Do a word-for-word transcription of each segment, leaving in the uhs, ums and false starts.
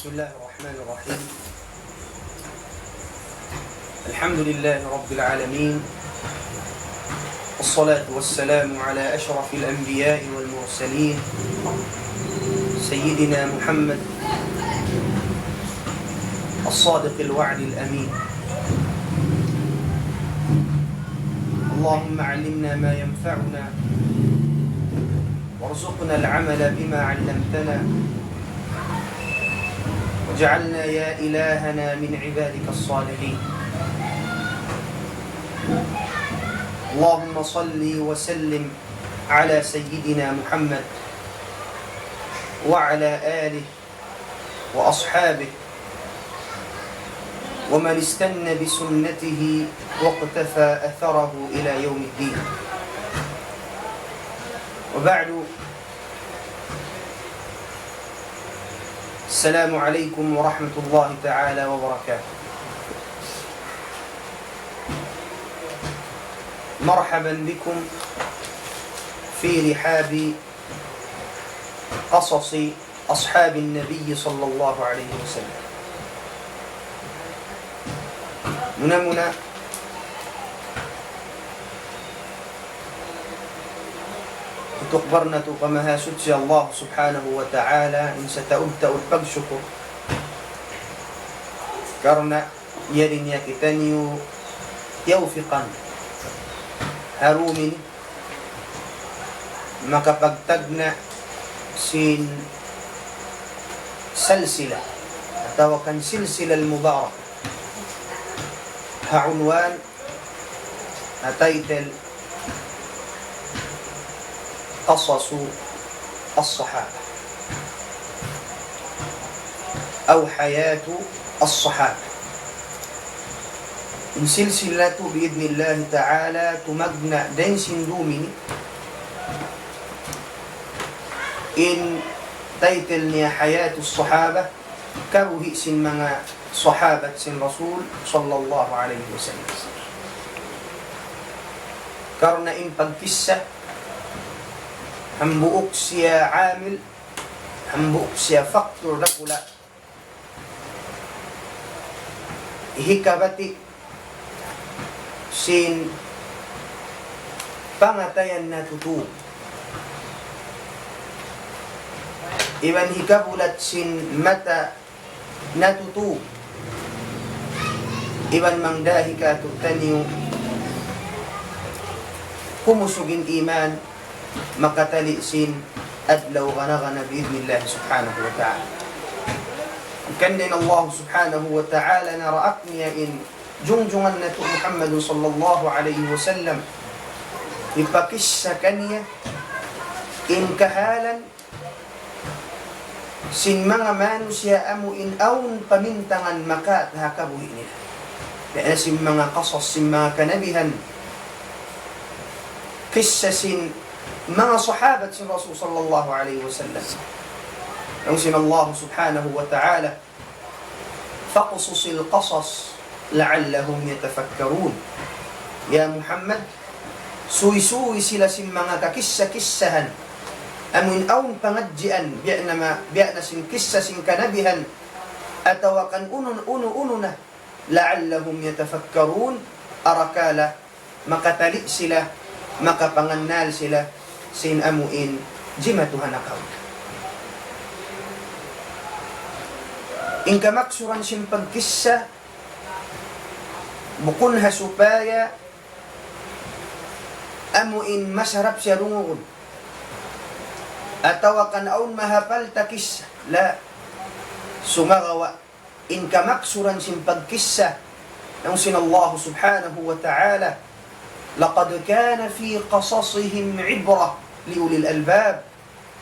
بسم الله الرحمن الرحيم. الحمد لله رب العالمين. والصلاة والسلام على أشرف الأنبياء والمرسلين سيدنا محمد الصادق الوعد الأمين. اللهم علمنا ما ينفعنا وارزقنا العمل بما علمتنا واجعلنا يا إلهنا من عبادك الصالحين. اللهم صل وسلم على سيدنا محمد وعلى آله وأصحابه ومن استن بسنته واقتفى أثره إلى يوم الدين. وبعد، السلام عليكم ورحمة الله تعالى وبركاته. مرحبا بكم في رحاب قصص أصحاب النبي صلى الله عليه وسلم. Muna-muna, hitukbal natu' pa Mahasuchi Allah Subhanahu wa Ta'ala in sataud-taud pagsukur. Karna' yari niya kitaniyu tiyawfiqan ha dum ini makapagtagna' sin salsila atawa kan silsila al-mubarak ha unwan, ha title, قصص الصحابة أو حياة الصحابة. In silsila natu' bi'idhnillahi ta'ala tumagna' dayn sin dum ini, in title niya Hayatus Sahabah, kabuhi' sin manga sahabat sin Rasul sallallahu alayhi wasallam. Karna' in pagkissa, hambuuk siya amil, hambuuk siya factor dakula' hikabati' sin pangatayan natutug, iban hikabulat sin mata natutug, iban mangdahi kātu'niyu kumusug in iman, makatali' sin adlaw gana-gana bi'idhnillah subhanahu wa ta'ala. Hangkan in Allah subhanahu wa ta'ala naraak niya in jungjungan natu' Muhammadun sallallahu alayhi wasallam, hipakissa kaniya in kahalan sin manga manusiya' amu in awn pamintangan makaat ha kabuhi' nila. Biya' na sin manga qasas sin manga kanabihan, kissa sin manga sahabat sin Rasul sallallahu alayhi wasallam. Laung sin Allah subhanahu wa ta'ala, فاقصص القصص لعلهم يتفكرون. Ya Muhammad, suysuy sila sin manga kakissa-kissahan, amun awn pangadjian, biya' na ma-, biya' na sin kissa sin kanabihan, atawa kan unu-unu na, لعلهم يتفكرون, arakala' makatali' sila, makapangannal sila sin amu in jimatu ha nakauna. In kamaksuran sin pagkissa, bukun ha supaya amu in masarap siya dungugun, atawa kan awn mahapal ta kissa, la, sumagawa' in kamaksuran sin pagkissa, laung sin Allah subhanahu wa ta'ala, لقد كان في قصصهم عبرة لأولي الألباب.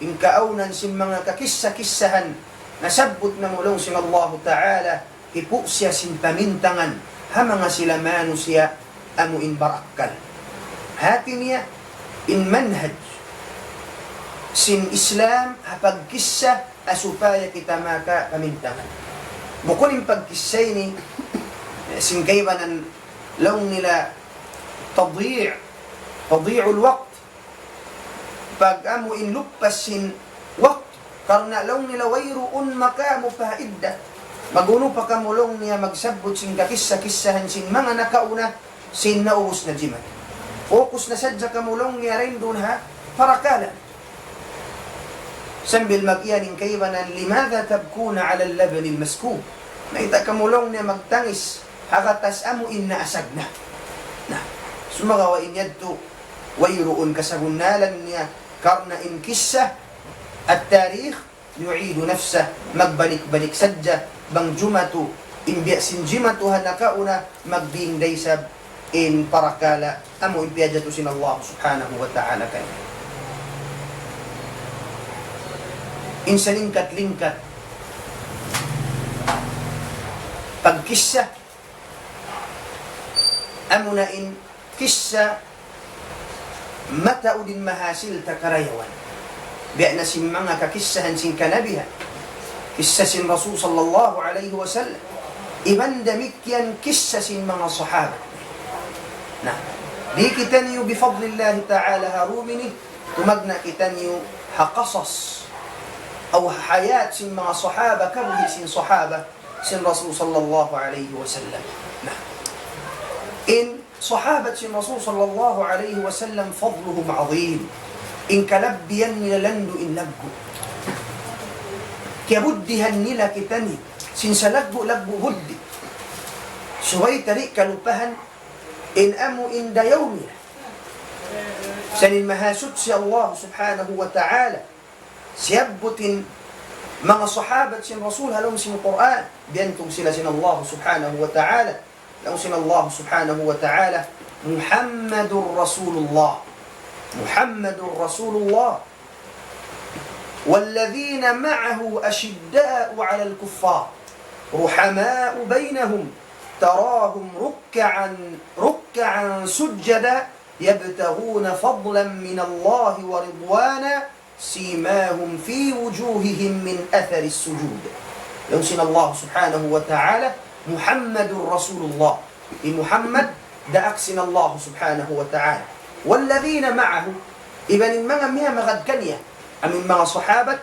In kaawnan sin manga kakissa-kissahan, nasabbut namu' laung sin Allah ta'ala, hipu' siya sin pamintangan ha manga sila manusiya' amu in barakkal. Hati niya, in manhaj sin Islam ha pagkissa ha supaya kita maka pamintangan. Bukun in pagkissa ini, sin kaibanan laung nila tadhi', tadhi'ul waqt, pag-amu in luppas sin waktu. Karna' laung nila wayruun makamu pa idda. Magunu pa kamu laung niya magsabbut sin kakissa-kissahan sin manga nakauna sin naubus na jimatu. Focus na sadja kamu laung niya dayn duun ha parakala'. Sambil mag-iyan in kaibanan, لماذا تبكون على اللبن المسكوب؟ Mayta' kamu laung niya magtangis ha gatas amu in naasag na. Na, sumagawa' in yadtu, wayruun kasabunnalan niya, karna' in kissa, التاريخ يعيد نفسه, magbalik-balik sadja, bang jumatu in biya' sin jimatu ha nakauna, magbinda isab in parakala' amu in piyajatu sin Allah Subhanahu wa Ta'ala kaniya. In salingkat-lingkat pagkissa, amuna in kissa mataud in mahasil ta karayawan. Biya' na sin manga kakissahan sin kanabihan. Kissa sin Rasul sallallahu alayhi wasallam. Iban damikkiyan kissa sin manga sahabat. Na, di' kitaniyu بفضل الله تعالى ha dum ini, tumagna' kitaniyu ha qasas. Aw hayat sin manga sahaba, kabuhi' sin sahaba, sin Rasul sallallahu alayhi wasallam. Na, in sahabat sin Rasul sallallahu alayhi wasallam, فضلهم عظيم. In kalabbihan nila landu' in laggu'. Kiyabuddihan nila kitaniyu sin salaggu'-laggu' buddi. Subay ta di' kalupahan in amu in dayaw nila. Sa' in Mahasuchi Allah Subhanahu wa Ta'ala, siyabbut in manga sahabat sin Rasul ha lawm sin Qur'an, biyantug sila sin Allah Subhanahu wa Ta'ala. Laung sin Allah Subhanahu wa Ta'ala, محمد رسول الله. محمد رسول الله. والذين معه أشداء على الكفار رحماء بينهم تراهم ركعا، ركعا سجدا يبتغون فضلا من الله ورضوانا سيماهم في وجوههم من أثر السجود. Laung sin Allah Subhanahu wa Ta'ala, محمد رسول الله. In Muhammad, daak sin Allah Subhanahu wa Ta'ala. والذين معه, iban in manga miyamagad kaniya, amu in manga sahabat,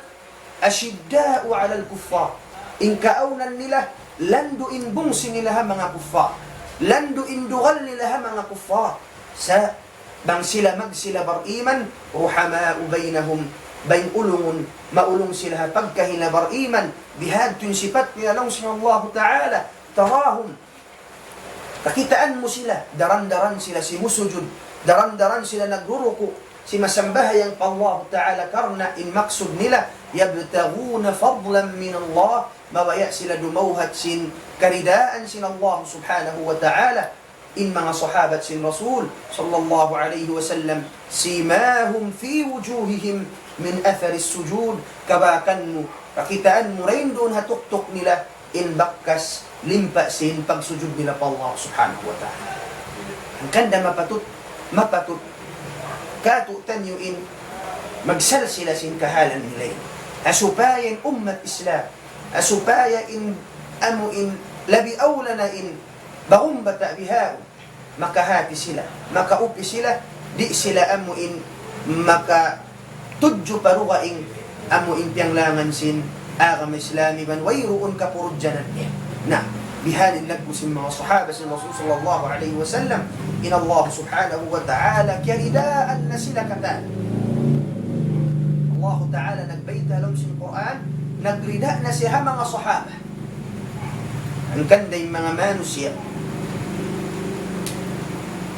أشداء على الكفار. In kaawnan nila, landu' in bungsi nila ha manga kuffar. Landu' in dugal nila ha manga kuffar. Sa' bang sila mag-, sila bar-iman, رحماء بينهم, bayng ulungun, maulung sila ha pagkahi nila bar-iman, bihadtu in sipat nila laung sin Allahu Ta'ala, تراهم, kakitaan mu sila, daran-daran sila simusujud, daran-daran sila nagruruku', simasambahayang pa Allahu Ta'ala karna' in maksud nila, يبتغون فضلا من الله, mabaya' sila dumawhat sin karidaan sin Allah Subhanahu wa Ta'ala. In manga sahabat sin Rasul sallallahu alayhi wasallam, سيماهم في وجوههم من أثر السجود, kabakan mu, kakitaan mu dayn duun ha tuktuk nila in bakas limpa sin pagsujud nila pa Allah Subhanahu wa Ta'ala. Hangkan da mapatut, mapatut kātu'niyu in magsalsila sin kahalan nila ini. Ha supaya in ummat Islam, ha supaya in amu in labi awla na in bang bata' bihaun, makahati sila, makaupi sila, di' sila amu in makatudju pa dugaing amu in piyanglangan sin agama Islam iban wayruun kapurudjanan niya. Na, bihaini in laggu' sin manga sahabat sin Rasul sallallahu alayhi wasallam, in Allah Subhanahu wa Ta'ala kiyaridaan na sila katan. Allah Ta'ala nagbayta' ha lawm sin Qur'an, nagrida na siya ha manga sahabat. Hangkan da in manga manusiya'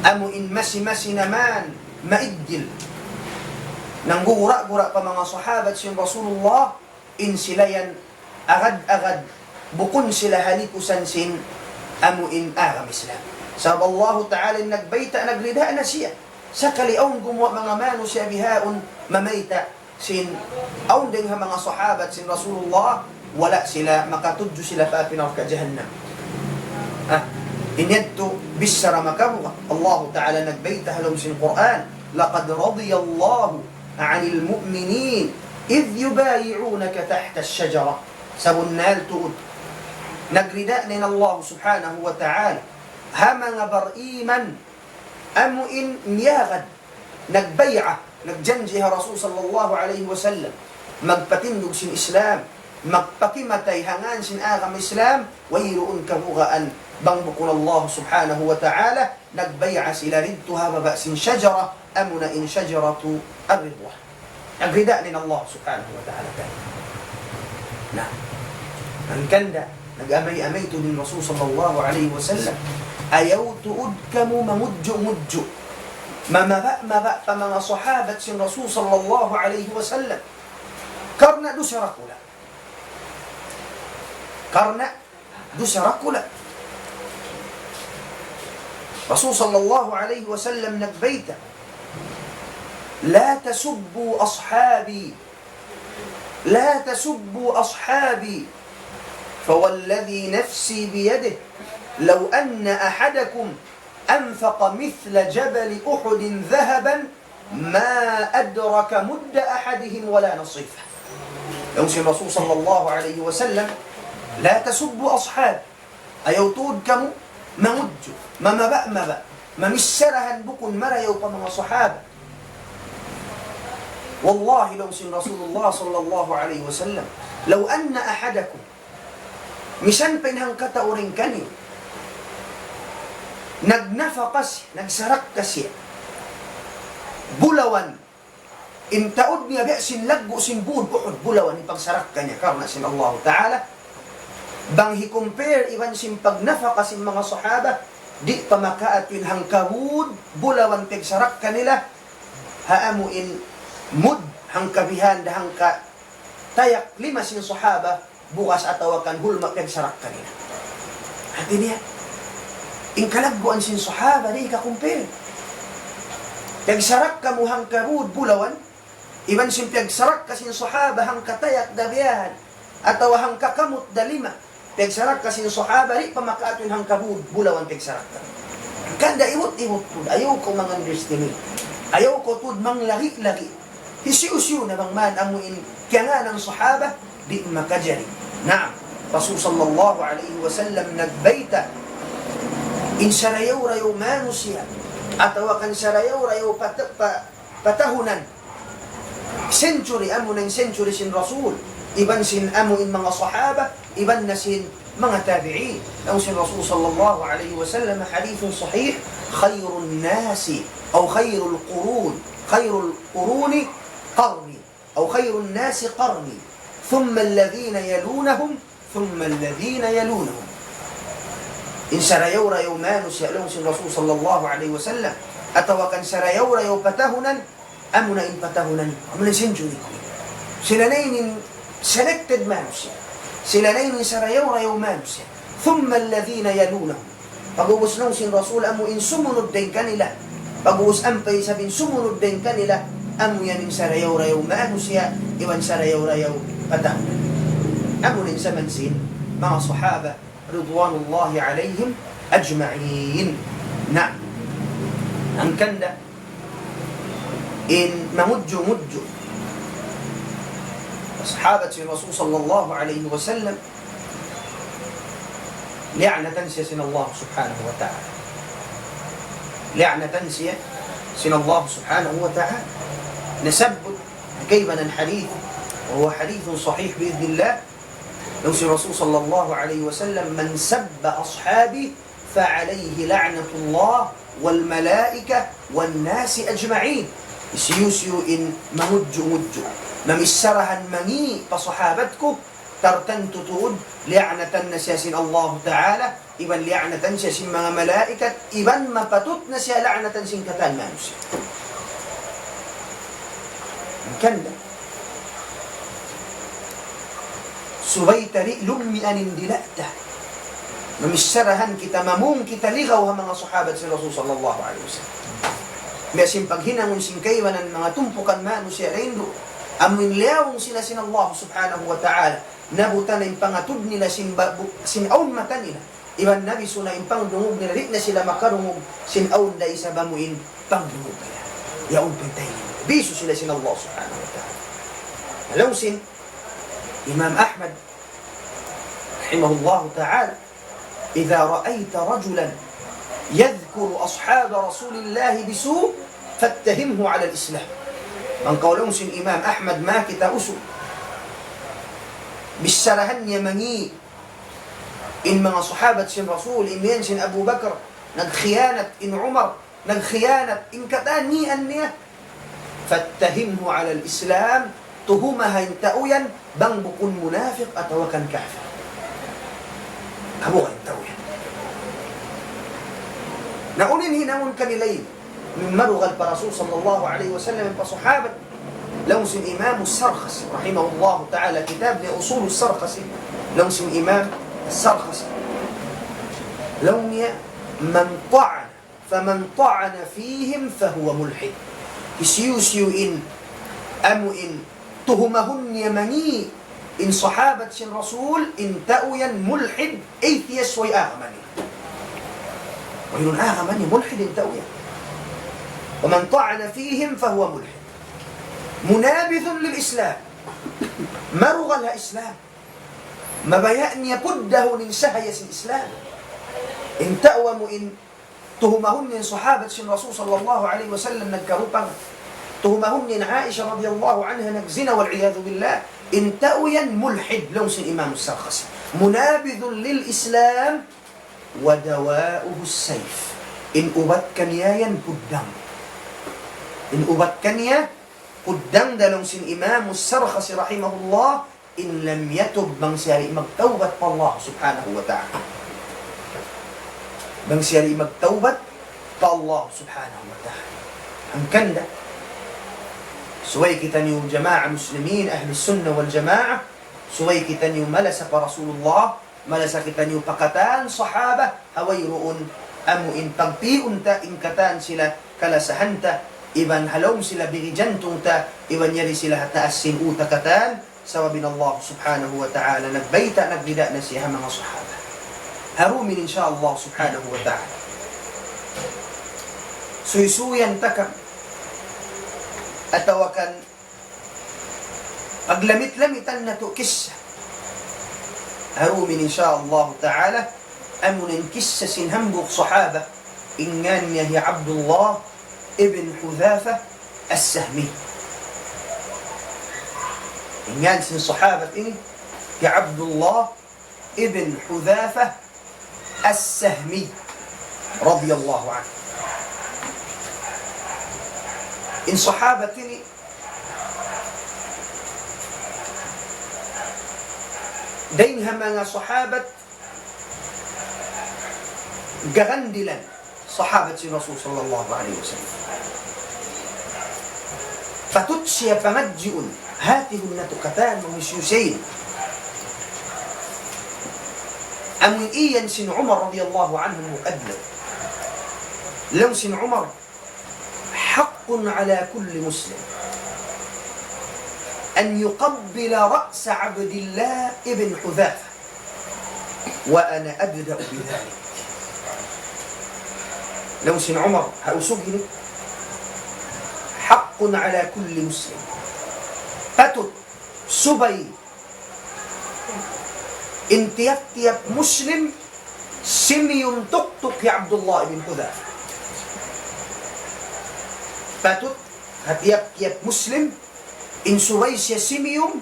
amu in masi-masi na man, maiggil, nanggugura-gura pa manga sahabat sin Rasulullah, in sila yan agad-agad bukun sila ha likusan sin amu in agama Islam. Sabab Allahu Ta'ala in nagbayta', nagrida na siya. Sakali awn gumuwa' manga manusiya' bihaun mamayta' sin awn dayng ha manga sahabat sin Rasulullah, wala' sila makatudju sila pa api narka' jahannam. Ah, in yadtu bichara makabuga'. Allahu Ta'ala nagbayta' ha lawm sin Qur'an, لقد رضي الله عن المؤمنين إذ يبايعونك تحت الشجرة. Sabunnal tuud, nagrida na in Allah Subhanahu wa Ta'ala ha manga bar-iman amu in miyagad, nagbay'a, nagjanji' ha Rasul sallallahu alayhi wasallam. magpatindug sin Islam, magpakimatay ha ngan sin agama Islam, wayruun kabugaan bang bukun Allah subhanahu wa ta'ala, nagbay'a sila didtu ha baba' sin shajara, amuna in shajaratu ar-ridwan. Nagrida in Allah subhanahu wa ta'ala kaniya. Na, hangkan da, nag-amay-amay tuud in Rasul sallallahu alayhi wasallam. Ayaw tuud kamu mangudju'-ngudju'. Mamaba'-maba' pa manga sahabat sin Rasul sallallahu alayhi wasallam. Karna' dusa dakula'. Karna' dusa dakula'. Rasul sallallahu alayhi wasallam nagbayta', لا تسبوا أصحابي، لا تسبوا أصحابي، فوالذي نفسي بيده لو أن أحدكم أنفق مثل جبل أحد ذهبا ما أدرك مد أحدهم ولا نصيفه. Laung sin Rasul sallallahu alayhi wasallam, لا تسبوا أصحابي. Ayaw tuud kamu mangudju', mamaba'-maba', mamissarahan bukun marayaw pa manga sahaba. Wallahi, laung sin Rasulullah sallallahu alayhi wasallam, لو أن أحدكم, misan pa in hangkatau dayn kaniyu, nagnafaqa siya, nagsarakka siya, bulawan, in taud niya biya' sin laggu' sin bud Uhud, bulawan in pagsarakka niya karna' sin Allahu Ta'ala. Bang hi-compare iban sin pagnafaqa sin manga sahaba, di' pa makaatu in hangkabud bulawan pagsarakka nila, ha amu in mud, hangkabihan da hangka tayak lima sin sahaba, bugas atawa kan hulma' piyagsarakka nila. Hati niya, in kalagguan sin sahaba di' hika-compare. Piyagsarakka mu hangkabud bulawan, iban sin piyagsarakka sin sahaba hangkatayak da biyahan, atawa hangkakamut da lima. Piyagsarakka sin sahaba, di' pa makaatu in hangkabud bulawan piyagsarakka. Hangkan da ihut-ihut tuud, ayaw kaw mang-underestimate. Ayaw kaw tuud manglagi-lagi. Hisiyu-siyu na bang man amu in kiyangānan sahaba, di' makajari. Naam, Rasul sallallahu alayhi wasallam nagbayta', in sarayaw-rayaw manusiya', atawa kan sarayaw-rayaw pat-, pa-, patahunan, century, amu na in century sin Rasul, iban sin amu in manga sahaba, iban na sin manga tabi'in. Laung sin Rasul sallallahu alayhi wasallam, حديث صحيح، خير الناس أو خير القرون، خير القرون قرني، أو خير الناس قرني، ثم الذين يلونهم، ثم الذين يلونهم. In sarayaw-rayaw manusiya', laung sin Rasul sallallahu alayhi wasallam, atawa kan sarayaw-rayaw patahunan, amu na in patahunan, amu na in century. Sila na in selected manusiya'. Sila na in sarayaw-rayaw manusiya'. ثم الذين يلونهم. Pag'ubus laung sin Rasul, amu in sumunud dayn kanila. Pag'ubus ampa isab in sumunud dayn kanila, amu yan in sarayaw-rayaw manusiya', iban sarayaw-rayaw patahunan. Amu na in jaman sin manga sahaba, رضوان الله عليهم أجمعين. Na, hangkan da in mangudju'-ngudju' sahabat sin Rasul sallallahu alayhi wasallam, li'natan siya sin Allah subhanahu wa ta'ala. Li'natan siya sin Allah subhanahu wa ta'ala. Nasabbut kaibanan hadith, وهو حديث صحيح بإذن الله. Laung sin Rasul sallallahu alayhi wasallam, من سب أصحابي فعليه لعنة الله والملائكة والناس أجمعين. Hisiyu-siyu in mangudju'-ngudju', mamissarahan mangi' pa sahabat ku, tartantu tuud, li'natan na siya sin Allahu Ta'ala, iban li'natan siya sin manga malaikat, iban mapatut na siya la'natan sin katan manusiya'. Hangkan da. Subay ta di' lummian in dila' ta. Mamissarahan kita, mamung kita ligaw ha manga sahabat sin Rasul sallallahu alayhi wasallam. Biya' sin paghinangun sin kaibanan manga tumpukan manusiya' dayn duun. Amu in liyaung sila sin Allah subhanahu wa ta'ala. Nabuta na in pangatud nila sin ba-, bu-, sin awn mata nila. Iban nabisu na in pangdungug nila, di' na sila makadungug sin awn da isab amu in pangdungug nila. Yaun pintay nila. Bisu sila sin Allah subhanahu wa ta'ala. Laung sin Imam Ahmad rahimahullahu ta'ala, إذا رأيت رجلا يذكر أصحاب رسول الله بسوء فاتهمه على الإسلام. Bang kaw, laung sin Imam Ahmad, makita' usug Bicharahan niya mangi' in manga sahabat sin Rasul, imiyan sin Abu Bakar, nagkhiyanat in Umar, nagkhiyanat in katan niya, niya. فاتهمه على الإسلام, tuhumaha in tau yan, bang bukun munafiq atawa kan kafir. Kabuga in tau yan. Na unu in hinangun kanila ini? Marugal pa Rasul sallallahu alayhi wasallam, pa sahabat. Laung sin Imam Sarkhasi, rahimahullahu ta'ala, kitab niya Usul Sarkhasi. Laung sin Imam Sarkhasi. Laung niya, من طعن، فمن طعن فيهم فهو ملحد. Hisiyu-siyu in, amu in, tuhumahun niya mangi' in sahabat sin Rasul, in tau yan mulhid, atheist, way agama niya. Wayruun agama niya, mulhid in tau yan. ومن طعن فيهم فهو ملحد. منابذ للإسلام. Marugal ha Islam. Mabaya' niya puddahun in sahaya sin Islam. In tau amu in tuhumahun niya in sahabat sin Rasul sallallahu alayhi wasallam nagkarupang. Tuhumahun niya in Aisha radiyallahu anha nagzina والعياذ بالله. In tau yan mulhid laung sin Imam Sarkhasi. منابذ للإسلام ودواؤه السيف. In ubat kaniya yan puddang. In ubat kaniya puddang da laung sin Imam Sarkhasi rahimahullah, إن لم يتب, bang siya di' magtawbat pa Allah subhanahu wa ta'ala. Bang siya di' magtawbat pa Allah subhanahu wa ta'ala. Hangkan da, subay kitaniyu jamaa muslimin, ahlus sunnah wal jamaa, subay kitaniyu malasa pa Rasulullah, malasa kitaniyu pa katan sahaba, ha wayruun amu in pagpi'un ta in katan sila kalasahan ta, iban ha lawm sila bigi jantung ta, iban yari sila ha taas sin uta katan, sabab in Allah subhanahu wa ta'ala nagbayta', nagbida' na siya ha manga sahaba. Ha dum ini in sha Allah subhanahu wa ta'ala, suysuyan ta kam, atawa kan paglamit-lamitan natu' kissa. Ha dum ini in sha Allah ta'ala, amu na in kissa sin hambuuk sahaba, in ngan niya hi Abdullah ibn Hudhafa As-Sahmi. In ngan sin sahabat ini hi Abdullah ibn Hudhafa As-Sahmi radiyallahu anhu. In sahabat ini, dayn ha manga sahabat garandilan, sahabat sin Rasul sallallahu alayhi wasallam. Patut siya pangadjiun, hatihun natu' katan manga hisiyu-siyu. Amu in iyan sin Umar radiyallahu anhu mukaddam. Laung sin Umar, حق على كل مسلم أن يقبل رأس عبد الله بن حذافة وأنا أبدأ بذلك. Laung sin Umar, ha usug ini, حق على كل مسلم. Patut, subay, in tiyap-tiyap Muslim simiyum tuktuk hi Abdullah ibn Hudhafa. Patut ha tiyap-tiyap Muslim in subay siya simiyum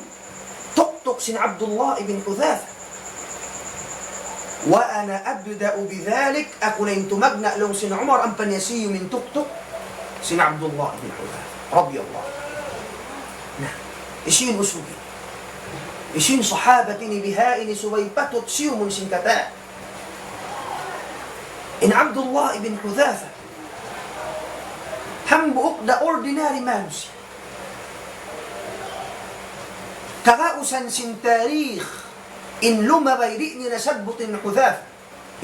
tuktuk sin Abdullah ibn Hudhafa. وأنا أبدأ بذلك, aku na in tumagna' laung sin Umar ampa niya siyum in tuktuk sin Abdullah ibn Hudhafa radiyallahu anhu. Na, hisiyu in usug ini? Hisiyu in sahabat ini bihaini subay patut siyumun sin katan? In Abdullah ibn Hudhafa, hambuuk da ordinary manusiya'. Kagausan sin tarikh, in lumabay di' niya nasabbut in Hudhafa,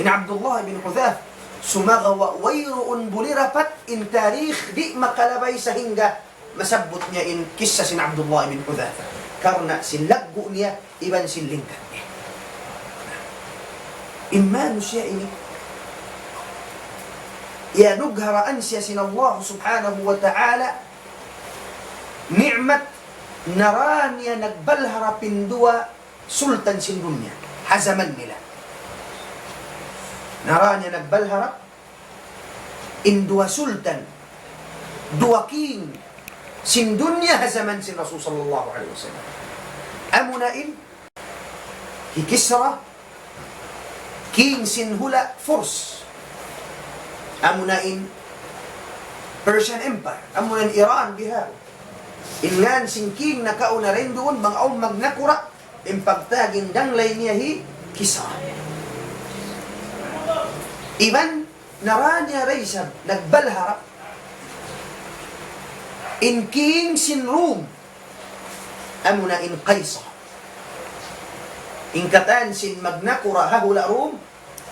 in Abdullah ibn Hudhafa, sumagawa' wayruun buli rapat in tarikh di' makalabay sahingga masabbut niya in kissa sin Abdullah ibn Hudhafa. Karna' sin laggu' niya iban sin lingkat niya. In manusiya' ini, iyanugharaan siya sin Allah subhanahu wa ta'ala ni'mat, nara niya nagbalharap in duwa sultan sin dunya ha jaman nila. Nara niya nagbalharap in duwa sultan, duwa king sin dunya ha jaman sin Rasul sallallahu alayhi wasallam. Amuna in hi Kisra, king sin hula' Furs. Amuna in Persian Empire, amuna in Iran bihaun. In ngan sin king nakauna dayn duun, bang awn magnakura', in pagtawag in danglay niya hi Kisra. Iban nara niya da isab, nagbalharap in king sin Rum, amuna in Kaisar. In katan sin magnakura' ha hula' Rum,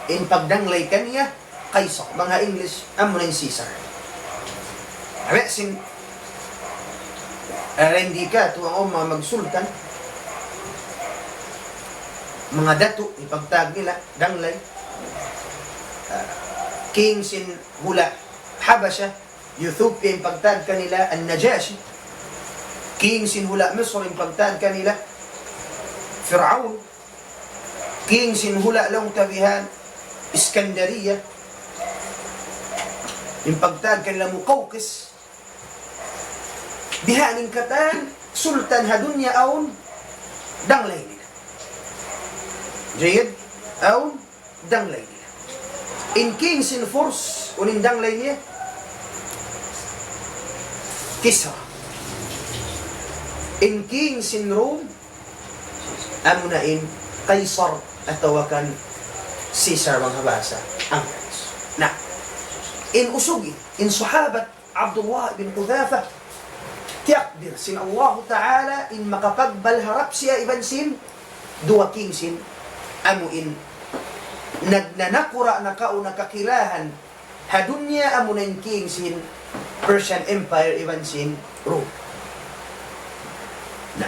in pagdanglay kaniya, Kaisar. Bang ha English, amuna in Caesar. Awi sin, eh, hindi ka, tuwang o mga magsultan, mga datu', in pagtawag nila, danglay. Ah, king sin hula' Habasha, Ethiopia in pagtawag kanila, An-Najashi. King sin hula' Misr in pagtawag kanila, Fir'aun. King sin hula' laung ta bihan, Iskandariya. In pagtawag kanila, Muqawqis. Bihan in katan, sultan ha dunya awn, danglay nila. Jayyid, awn, danglay nila. In king sin Furs, unu in danglay niya? Kisra. In king sin Rum, amuna in Kaisar atawa kan Caesar bang ha bahasa Anggalis. Na, in usug, in sahabat Abdullah bin Hudhafa, tiyakdir sin Allahu Ta'ala in makapagbalharap siya iban sin duwa king sin amu in nagnanakura' nakauna kakilahan ha dunya, amuna in king sin Persian Empire iban sin Rome. Na,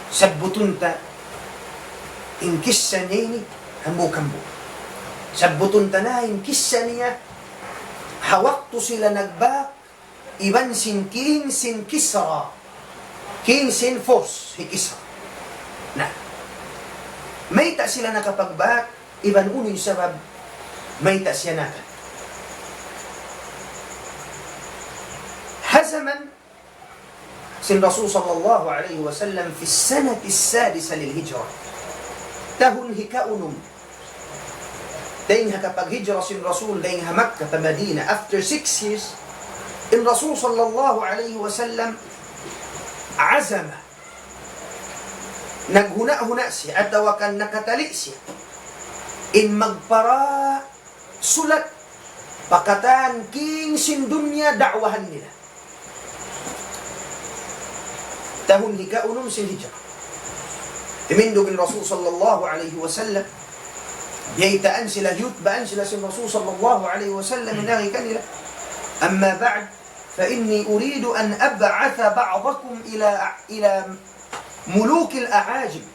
sabbutun ta in kissa niya ini hambuuk-hambuuk. Sabbutun ta na in kissa niya ha waktu sila nagbak iban sin king sin Kisra. King sin Furs, hi Kisra. Na, mayta' sila nakapagbak, iban unu in sabab mayta' siya nakan. Ha jaman sin Rasul sallallahu alayhi wasallam, في السنة السادسة للهجرة. Tahun hikaunum dayn ha kapaghijra sin Rasul dayn ha Makkah pa Madinah, after six years, in Rasul sallallahu alayhi wasallam عزم, naghuna'-huna' siya, atawa kan nakatali' siya, in magpara sulat pa katan king sin dunya da'wahan nila. Tahun hikaunum sin hijra. Timindug in Rasul sallallahu alayhi wasallam, biyaytaan sila, hiyutbaan sila sin Rasul sallallahu alayhi wasallam, in agi kanila, أما بعد، فإني أريد أن أبعث بعضكم إلى، إلى ملوك الأعاجم،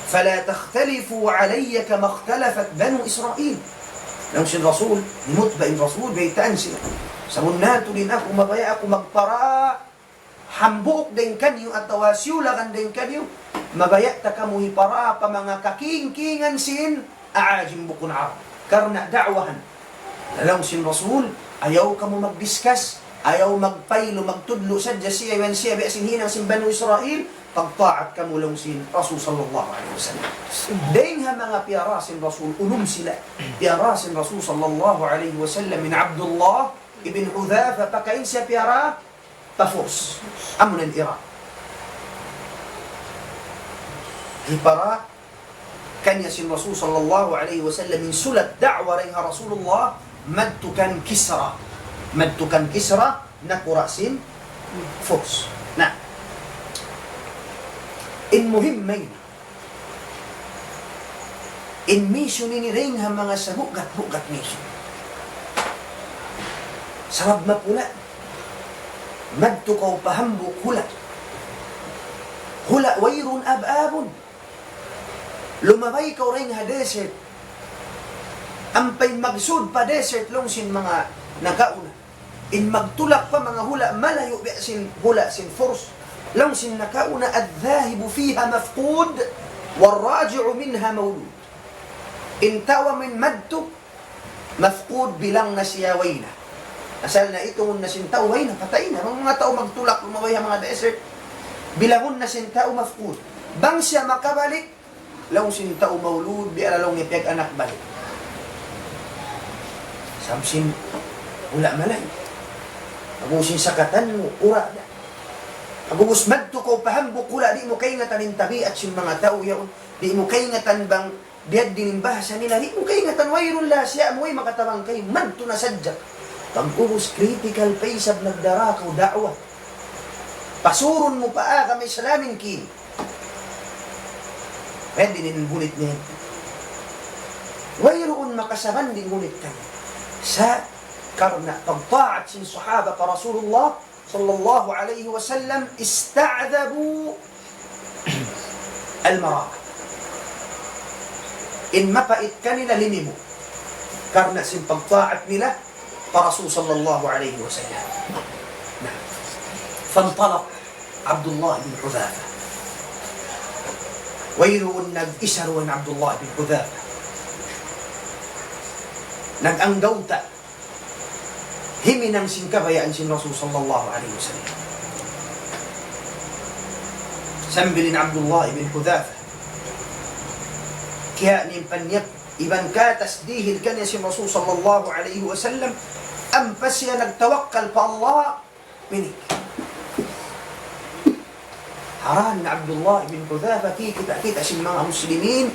فلا تختلفوا علي كما اختلفت بنو إسرائيل. Laung sin Rasul, himutba in Rasul, biyaytaan sila. Sabunnal tuud in aku, mabaya' aku magpara hambuuk dayn kaniyu atawa siyulakan dayn kaniyu, mabaya' ta kamu hipara pa manga kaking-kingan sin Aajim, bukun Arab. Karna' da'wahan. Laung sin Rasul, ayaw kamu mag-discuss, ayaw magpaylu, magtudlu' sadja siya iban siya, biya' sin hinang sin Banu Israil, pagtaat kamu laung sin Rasul sallallahu alayhi wasallam. Dayng ha manga piyara sin Rasul, unum sila. Piyara sin Rasul sallallahu alayhi wasallam in Abdullah ibn Hudhafa, pakain siya piyara, pa Furs. Amuna in Iran. Hipara kaniya sin Rasul sallallahu alayhi wasallam in sulat da'wa dayn ha Rasulullah, madtu kan Kisra. Madtu kan Kisra, nakura' sin Furs. Na, in muhim mayan, in mission ini dayn ha manga sabugat-bugat mission. Sabab mapula', madtu kaw pa hambuuk hula'. Hula' wayruun ab-abun. Lumabay kaw dayn ha desert. Ampa in magsud pa desert laung sin manga nakauna. In magtulak pa manga hula' malayu' biya' sin hula' sin Furs. Laung sin nakauna, الذاهب فيها مفقود والراجع منها مولود. In tau amuin madtu, mafqud, bilang na siya way na. Asal na itungun na sin tau way na, patay na. Manga tau magtulak lumabay ha manga desert, bilangun na sin tau mafqud. Bang siya makabalik, laung sin tau maulud, biya' ra laung niya piyag-anak balik. Sabab sin, wala' malay. Pag-ubus sin sakatan mu, kura' da. Pag-ubus madtu kaw pa hambuuk hula', di' mu kaingatan in tabiat sin manga tau yaun. Di' mu kaingatan bang biya' diin in bahasa nila, di' mu kaingatan, wayruun la siya mu, way makatabang kaymu, madtu na sadja. Pag-ubus critical pa isab nagdara kaw da'wa. Pasurun mu pa agama Islamin ki. Pwede in gulit niya. Wayruun makasabanding gulit kaniya. Sa' karna' pagtaat sin sahaba pa Rasulullah sallallahu alayhi wasallam, استعذبوا المرارة. In mapait kanila limimu'. Karna' sin pagtaat nila pa Rasul sallallahu alayhi wasallam. Na. فانطلق عبد الله بن حذافة. Wayruun nag-isa duun Abdullah bin Hudhafa. Nag-anggawta'. Himinang sin kabayaan sin Rasul sallallahu alayhi wasallam. Sambil in Abdullah bin Hudhafa. Kiya' niya in panyap iban katas dihil kaniya sin Rasul sallallahu alayhi wasallam. Ampa siya nagtawakkal pa Allah, mini. Haraan na Abdullah bin Hudhafa, kikita'-kita' sin manga muslimin.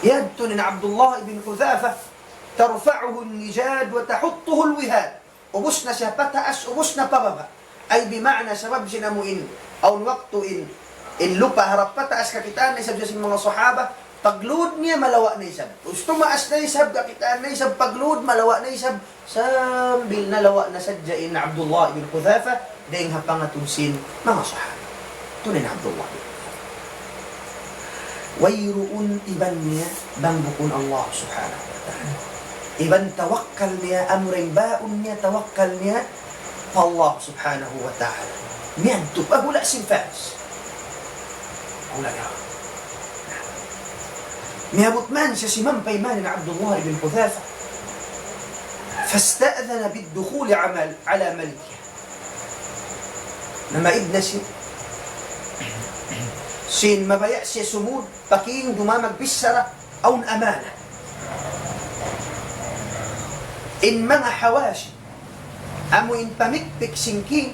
Yadtu na in Abdullah bin Hudhafa, ترفعه النجاد وتحطه الوهاد. Ubus na siya pataas, ubus na pababa'. Ay bima'na sabab sin amu in, awn waktu in, in lupa' harap pataas kakitaan na isab sin manga sahaba, pagluud niya malawa' na isab. Ubus tumaas na isab, kakitaan na isab, pagluud malawa' na isab, sambil nalawa' na sadja in Abdullah bin Hudhafa, dayng ha pangatud sin manga sahaba. Tuud in Abdullah bin Hudhafa. Wayruun iban niya bang bukun Allah subhanahu wa ta'ala. Iban tawakkal niya, amura in baun niya, tawakkal niya pa Allah subhanahu wa ta'ala. Miyadtu pa hula' sin Faris. Hula' yaun. Miyabut man siya simampay man in Abdullah bin Hudhafa. فاستأذن بالدخول على، على ملكها. Namaid na siya. Sin mabaya' siya sumud pa king dumā magbichara awn amana. In manga Hawashi, amu in pamikpik sin king,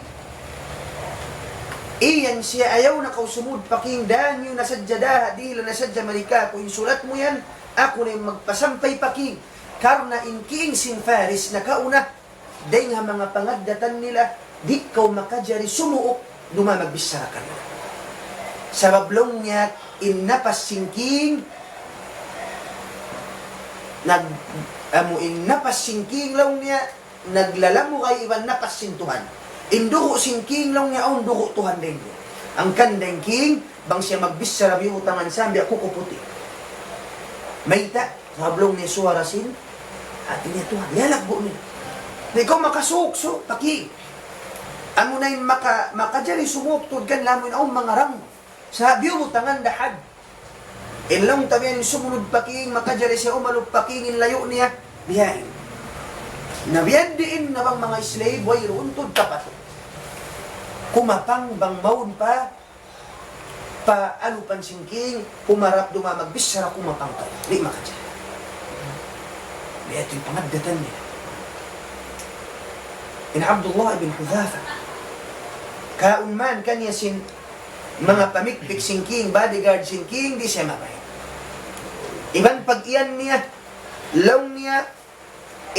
iyan siya ayaw na kaw sumud pa king, dān niyu na sadja daha, dihil na sadja mari kāku' in sulat mu yan, aku na in magpasampay pa king. Karna' in king sin Faris nakauna, dayng ha manga pangaddatan nila, di' kaw makajari sumuuk dumā magbichara kanila. Sabab laung niya in napas sin king, nag-, amu in napas sin king laung niya, naglalamugay iban napas sin Tuhan. In dugu' sin king laung niya awn dugu' Tuhan dayng niya. Hangkan in king, bang siya magbichara biyutangan sambil kuku puti'. Mayta', sabab laung niya suwara sin hāti niya Tuhan. Liyalaggu' niya. Na ikaw makasuuk-suuk pa king. Amu na in maka-, makajari sumuuk tuud kan lamun awn manga rang. Sa' biyutangan da had. In laung ta biya' in sumunud pa king, makajari siya umalup pa king in layu' niya, biya' yan. Na biya' diin na bang manga slave, wayruun tuud kapatut. Kumapang bang mawn pa, pa alupan sin king, kumarap dumā magbichara kumapang kaw. Di' makajari. Biya' yadtu in pangaddatan nila. In Abdullah bin Hudhafa, kaun man kaniya sin manga pamikpik sin king, bodyguard sin king, di' siya mabaya'. Iban pag-iyan niya, laung niya,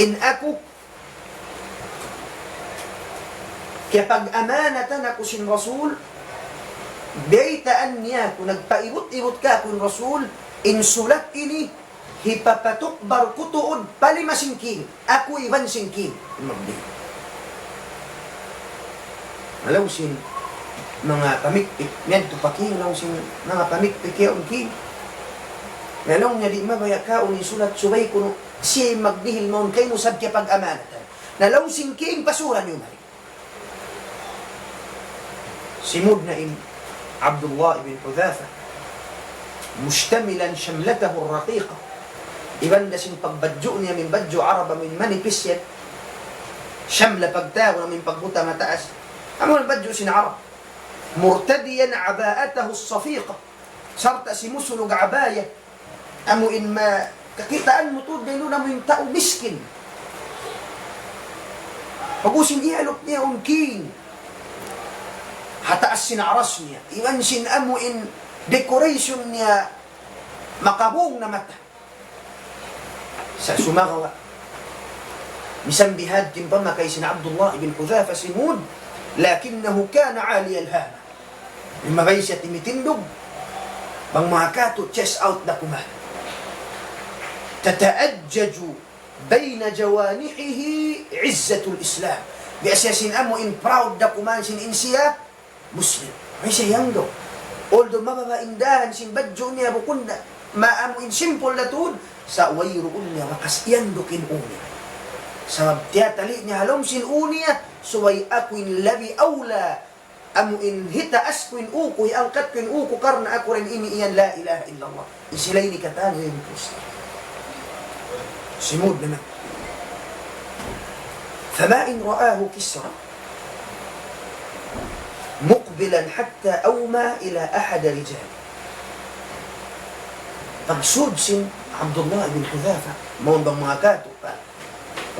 in aku, kiyapag-amanatan aku sin Rasul, baytaan niya aku, nagpaibut-ibut kāku' in Rasul, in sulat ini, hipapatukbal ku tuud pa lima sin king, aku iban sin king. Magdi. Laung sin manga pamikpik, miyadtu pa king, laung sin manga pamikpik yaun king. Na laung niya di' mabaya' kaun in sulat subay kunu' siya in magdihil mawn kaymu sabab kiyapag-amanatan. Na laung sin king pasura niyu mari. Simud na in Abdullah ibn Hudhafa, مشتملا شملته الرقيقة. Iban da sin pagbadju' niya amu in badju' Arab amu in manipis yan. Shamla pagtawagun amu in pagbutang mataas. Amu in badju' sin Arab. مرتديا عباءته الصفيقة. Sarta' sin musulug abaya. Amu in ma-, kakitaan mu tuud dayn duun amu in tau miskin. Pag'ubus in iyaluk niya in king ha taas sin aras niya. Iban sin amu in decoration niya makabung na mata. Sa' sumagawa', misan bihadtu in pamakay sin Abdullah ibn Hudhafa simud, لكنه كان عالي الهامة. Mabaya' siya timitindug, bang manga katu' chest out da kuman. تتأجج بين جوانحه عزة الإسلام. Biya' siya sin amu in proud da kuman sin in siya Muslim. Way siya iyanggaw. Although mababa' in dahan sin badju' niya bukun da, ma-, amu in simple da tuud, sa' wayruun niya bakas iyanduk in ū niya. Sabab tiyatali' niya ha lawm sin ū niya, subay aku in labi awla, amu in hitaas ku in ū ku, hiangkat ku in ū ku, karna' aku da in iniyan la ilaha illallah. Sila ini katan in Muslim. Simud naman. فما إن رآه كسرى مقبلا حتى أومى إلى أحد رجاله. Pagsud sin Abdullah ibn Hudhafa, mawn bang manga katu' pa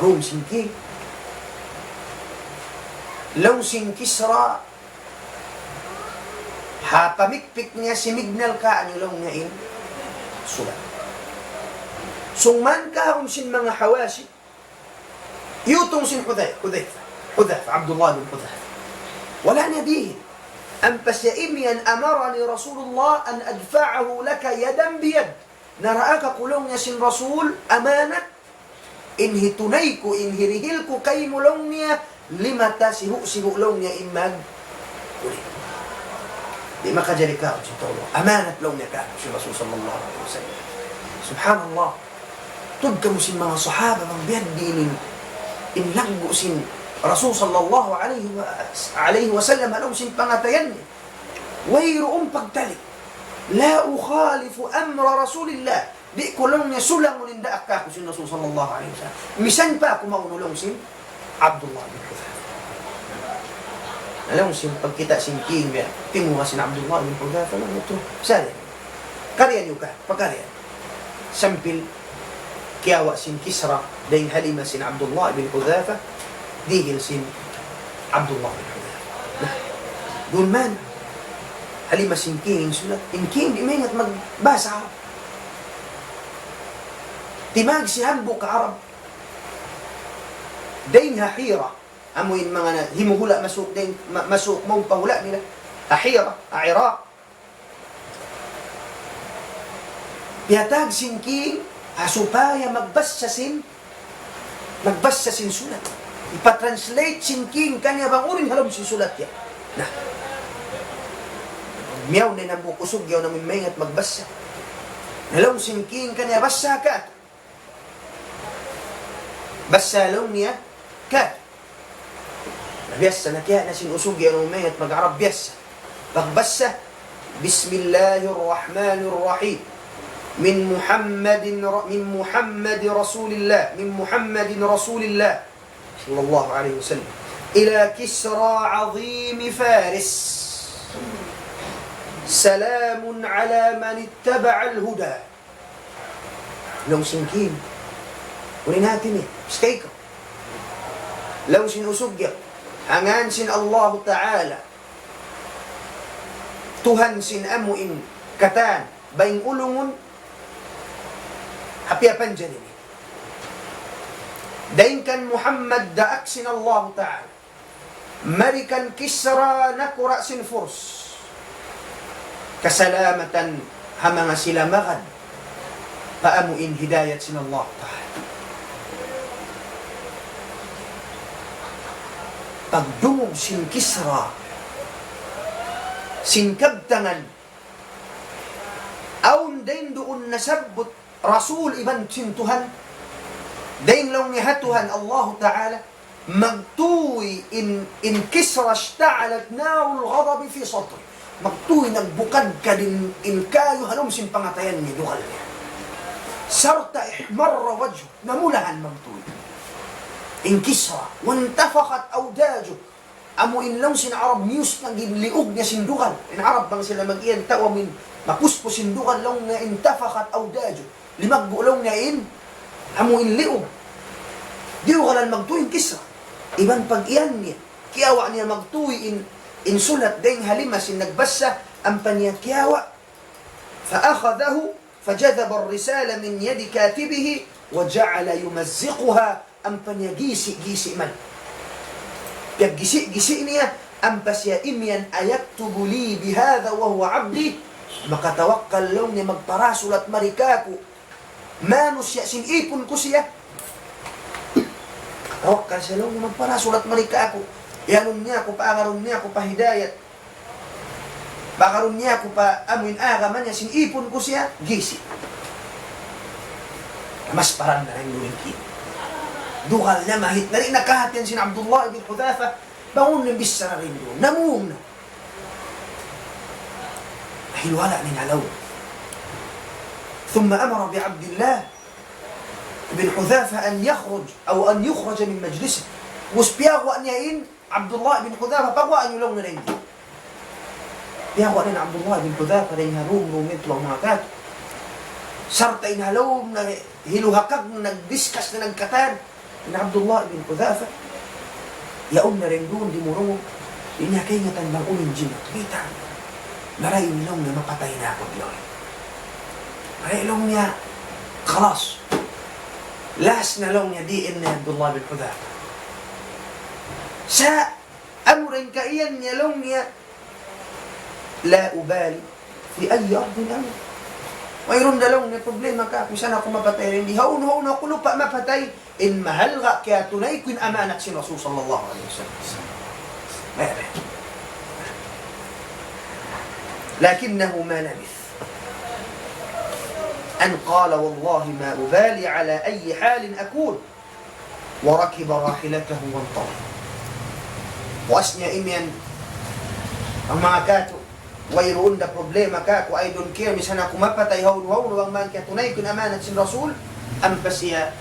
room sin king. Laung sin Kisra, ha pamikpik niya, simignal kaniyu laung niya in sulat. Sumangka awn sin manga Hawashi, iyutung sin Hudhay-, Hudhayfa, Hudhafa, Abdullah bin Hudhafa. Wala' niya dihil. Ampa siya imiyan, أمرني رسول الله أن أدفعه لك يدا بيد. Naraak aku laung niya sin Rasul, amanat, in hitunay ku, in hirihil ku kaymu laung niya, limata sihu'-sihu' laung niya in mag-, uli. Di' makajari kaw, sin tau. Amanat laung niya kaw, sin Rasul sallallahu alayhi wasallam. Subhanallah. Tuud kamu sin manga sahaba, bang biya' diin in, in laggu' sin Rasul sallallahu alayhi wa, alayhi wasallam, ha lawm sin pangatayan niya. Wayruun pagtali'. لا أخالف أمر رسول الله. Di' ku laung niya sulangun in daak kāku' sin Rasul sallallahu alayhi wasallam. Misan pa aku maunu laung sin Abdullah bin Hudhafa. Na laung sin pagkita' sin king biya', tinguha' sin Abdullah bin Hudhafa, laung niya, "Tuud, sali. Karian niyu ka, pakarian." Sampay kiyawa' sin Kisra, dayn ha lima sin Abdullah bin Hudhafa, dihil sin Abdullah bin Hudhafa. Na, duun man, ha lima sin king in sulat, in king di' maingat magbasa. Timagsi hambuuk Arab. Dayn ha Hira. Amu in manga na-, himuhula' masuuk dayn, ma-, masuuk mawn pa hula' nila. Ha Hira, ha Iraq. Piyatawag sin king, ha supaya magbasa sin, magbasa sin sulat. Ipa-translate sin king kaniya bang unu in ha lawm sin sulat yan. Na. Miyawn na in hambuuk usug, yaun na amu in maingat magbasa. Na laung sin king kaniya, "Basa ka." Basa laung niya, ka. Na biyasa na kiya na sin usug yan, umayat mag-Arab biyasa. Pagbasa, بسم الله الرحمن الرحيم. من محمد ر-، من محمد رسول الله، من محمد رسول الله صلى الله عليه وسلم. إلى كسرى عظيم فارس. سلام على من اتبع الهدى. Laung sin king, unu in hati niya, basta ikaw. Laung sin usug yan, ha ngan sin Allahu Ta'ala, Tuhan sin amu in katan, baying ulungun, ha piyapanjari niya. Dayn kan Muhammad daak sin Allahu Ta'ala. Mari kan Kisra nakura' sin Furs. Kasalamatan ha manga sila magad pa amu in hidayat sin Allah Ta'ala. Pagdungug sin Kisra, sin kabtangan, awn dayn duun nasabbut Rasul iban sin Tuhan, dayn laung niya ha Tuhan Allahu Ta'ala, magtuy in, in Kisra اشتعلت نار الغضب في صدره. Magtuy nagbukad kadi in kayu ha lawm sin pangatayan niya, dugal niya. Sarta' احمر وجهه, namulahan magtuy in Kisra. وانتفخت أوداجه. amu in laung sin Arab miyus na in liug niya sin dugal. In Arab bang sila mag-iyan tau amu in mapuspus in dugal laung niya انتفخت أوداجه. Limaggu' laung niya in, amu in liug. Diyugalan magtuy in Kisra. Iban pag-iyan niya. Kiyawa' niya magtuy in, in sulat dayng ha lima sin nagbasa, ampa niya kiyawa'. فأخذه فجذب الرسالة من يد كاتبه وجعل يمزقها. Ampa niya gisi'-gisi' man. Piyaggisi'-gisi' niya, ampa siya imiyan, أيكتب لي بهذا وهو عبدي؟ Makatawakkal laung niya magparasulat mari kāku'. Manusiya' sin ipun ku siya. Makatawakkal siya laung niya magparasulat mari kāku'. Iyanun niya aku, paangarun niya aku pa hidayat. Pakarun niya aku pa amuin agama niya sin ipun ku siya, gisi'. Mas paran na rin during kini. Dugal niya mahit na rin nakahatihan sin Abdullah ibn Hudhafa, bangun na bichara rin duun. Namung na. Dahil wala' nin halaw. ثم أمر بعبد الله بن حذافة أن يخرج أو أن يخرج من مجلسه. Mus piyaguwa' niya in Abdullah bin Hudhafa, paguwaa niyu laung niya dayn di. Piyaguwa' niya in Abdullah bin Hudhafa dayn ha room, room yadtu, manga katu'. Sarta' in ha lawm na hiluhakag, nagdiskas na nagkatan. In Abdullah bin Hudhafa, yaun na dayn duun, dimurungug. Di' niya kaingatan bang unu in jimatu. Kita'. Marayaw laung niya mapatay na aku laung. Marayaw laung niya, خلاص. Last na laung niya, di' na in Abdullah bin Hudhafa. Sa' amura in kaiyan niya laung niya, لا أبالي في أي أرض أموت. Wayruun da laung niya problema kāku', misan aku mapatay dayn di. Hawnu-hawnu aku lupa' mapatay, in mahalga' kiyatunay ku in amanat sin Rasul sallallahu alayhi wasallam. Mayta'. لكنه ما لبث أن قال: والله ما أبالي على أي حال أكون. وركب راحلته وانطلق. Puas niya imiyan, manga katu', wayruun da problema kāku', I don't care, misan aku mapatay, hawnu-hawnu bang man kiyatunay ku in amanat sin Rasul, ampa siya,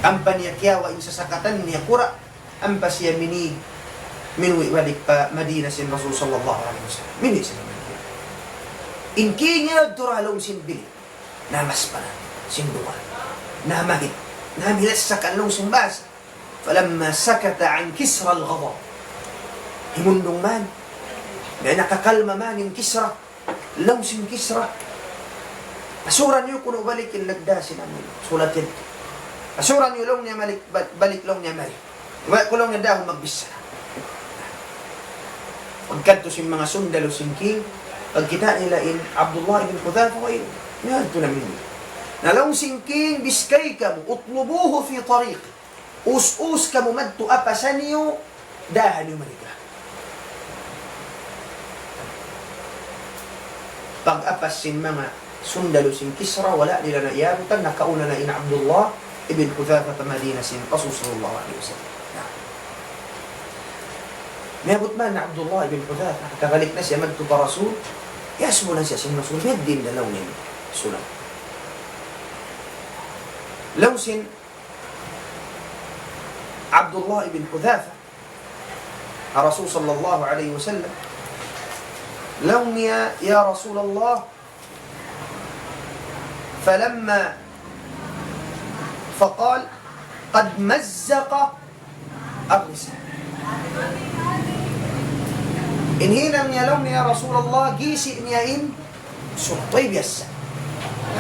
ampa niya kiyawa' in sasakatan niya kura', ampa siya mini-, minuwi' balik pa Madina sin Rasul sallallahu alayhi wasallam. Minuwi' siya pa Madina. In kini yadtu ha lawm sin bilik. Namaspanan sin dugal. Namahit. Namilas sa' kan laung sin bahasa. فلما سكت عن كسرى الغضب. Himundung man. Di' nakakalma man in Kisra. Laung sin Kisra. Asuran niyu kunu' balik in nagdā sin amu in sulat yadtu. Asuran niyu laung niya malik, ba-, balik laung niya mari. Wa' ku laung niya dāhun magbichara. Pagkadtu sin manga sundalu sin king, pagkita' nila in Abdullah ibn Hudhafa, way, yadtu na amu in. Na laung sin king, biskay kamu, اطلبوه في طريقي. Us-us kamu madtu, apasan niyu, dāhun niyu mari kāku'. Pag-apas sin manga sundalu sin Kisra, wala' nila na iyabutan, nakauna na in Abdullah ibn Hudhafa pa Madina sin Rasul sallallahu alayhi wasallam. Na. Miyabut man Abdullah ibn Hudhafa, nakabalik na siya madtu pa Rasul, iyasubu na siya sin Rasul, biya' diin da laung niya in sulat. Laung sin Abdullah ibn Hudhafa, ha Rasul sallallahu alayhi wasallam. Laung niya, يا رسول الله، فلما، فقال: قد مزق الرسالة. In hinang niya laung niya, "Ya Rasulullah, gisi' niya in sulat." Way biyasa.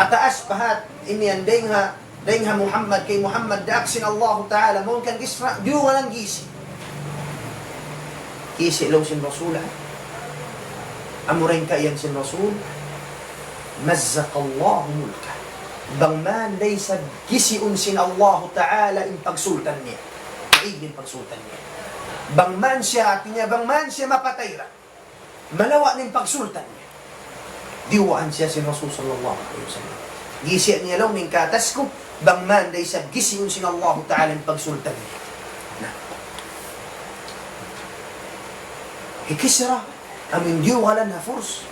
Hataas pa hat, in yan, dayng ha Dayng ha Muhammad, kay Muhammad, daak sin Allahu Ta'ala, mawn kan Isra, diyugalan gisi'. Gisi' laung sin Rasul, ha? Amura in kaiyan sin Rasul, مزق الله ملكه. Bang man da isab gisiun sin Allahu Ta'ala in pagsultan niya. Maig in pagsultan niya. Bang man siya, hati niya, bang man siya mapatay ra. Malawa' na in pagsultan niya. Diyuwaan siya sin Rasul sallallahu alayhi wasallam. Gisi' niya laung in katas ku, bang man da isab gisiun sin Allahu Ta'ala in pagsultan niya. Na. Hi Kisra, amu in diyugalan ha Furs.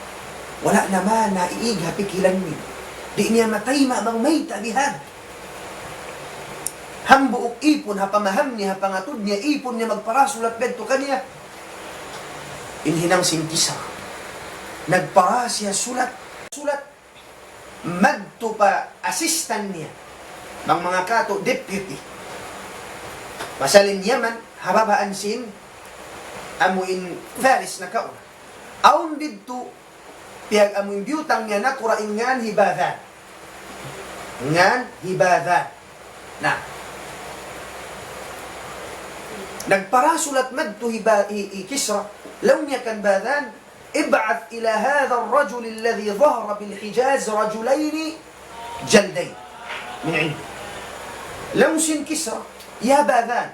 Wala' na man naiig ha pikilan niya. Di' niya matayma' bang mayta' bihan. Hambuuk ipun, ha pamaham niya, ha pangatud niya, ipun niya magparasulat biya' hadtu kaniya. In hinang sin Kisra. Nagpara siya sulat, sulat madtu pa assistant niya. Bang manga katu' deputy. Pasal in Yaman, ha babaan sin amu in Faris nakauna. Awn didtu, piyag-amu in biyutang niya nakura' in ngan hi Badhan. Ngan hi Badhan. Na. Nagpara sulat madtu hi Ba-, hi, hi Kisra. Laung niya kan Badhan, ابعث إلى هذا الرجل الذي ظهر بالحجاز رجلين جلدين من عنده. Laung sin Kisra, "Ya Badhan,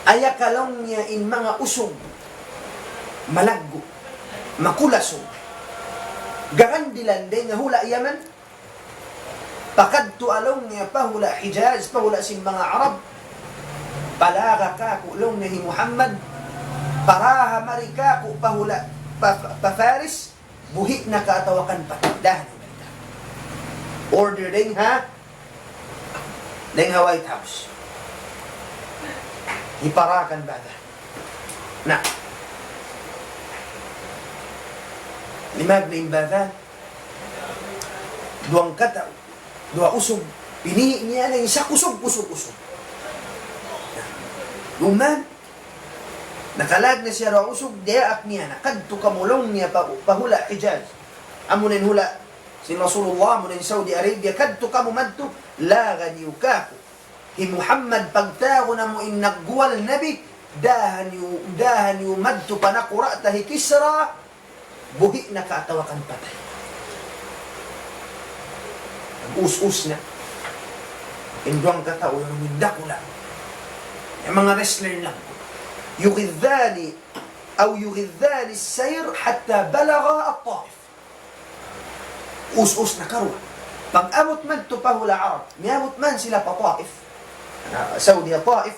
ayaka laung niya in manga usug, malaggu', makulasug, garandilan dayn ha hula' Yaman, pakadtu laung niya pa hula' Hijaz, pa hula' sin manga Arab, palaga kāku' laung niya hi Muhammad, paraha mari kāku' pa hula', pa, pa, pa Faris, buhi' na ka atawa kan patay." Dahan in balita. Order dayn ha, dayn ha White House. Hipara kan Badhan. Na. Limabay in Badhan. Duwang katau. Duwa usug. Pinihi' niya na in sakusug, usug, usug. Duman, nakalag na siya duwa usug, diyaak niya na, "Kadtu kamu laung niya pa, pa hula' Hijaz. Amu na in hula' sin Rasulullah, amu na in Saudi Arabia, kadtu kamu madtu, laga niyu kāku'. Hi Muhammad pagtawagun namu' in nagguwal nabi, dahan niyu, dahan niyu madtu pa nakura' ta hi Kisra, buhi' na ka atawa kan patay." Nag-us-us na. In duwang katau yan in dakula'. In manga wrestler lang. يغذان أو يغذان السير حتى بلغا الطائف. Us-us na karuwa. Pag-abut madtu pa hula' Arab, miyabut man sila pa Taif. Ah, Saudi, Taif.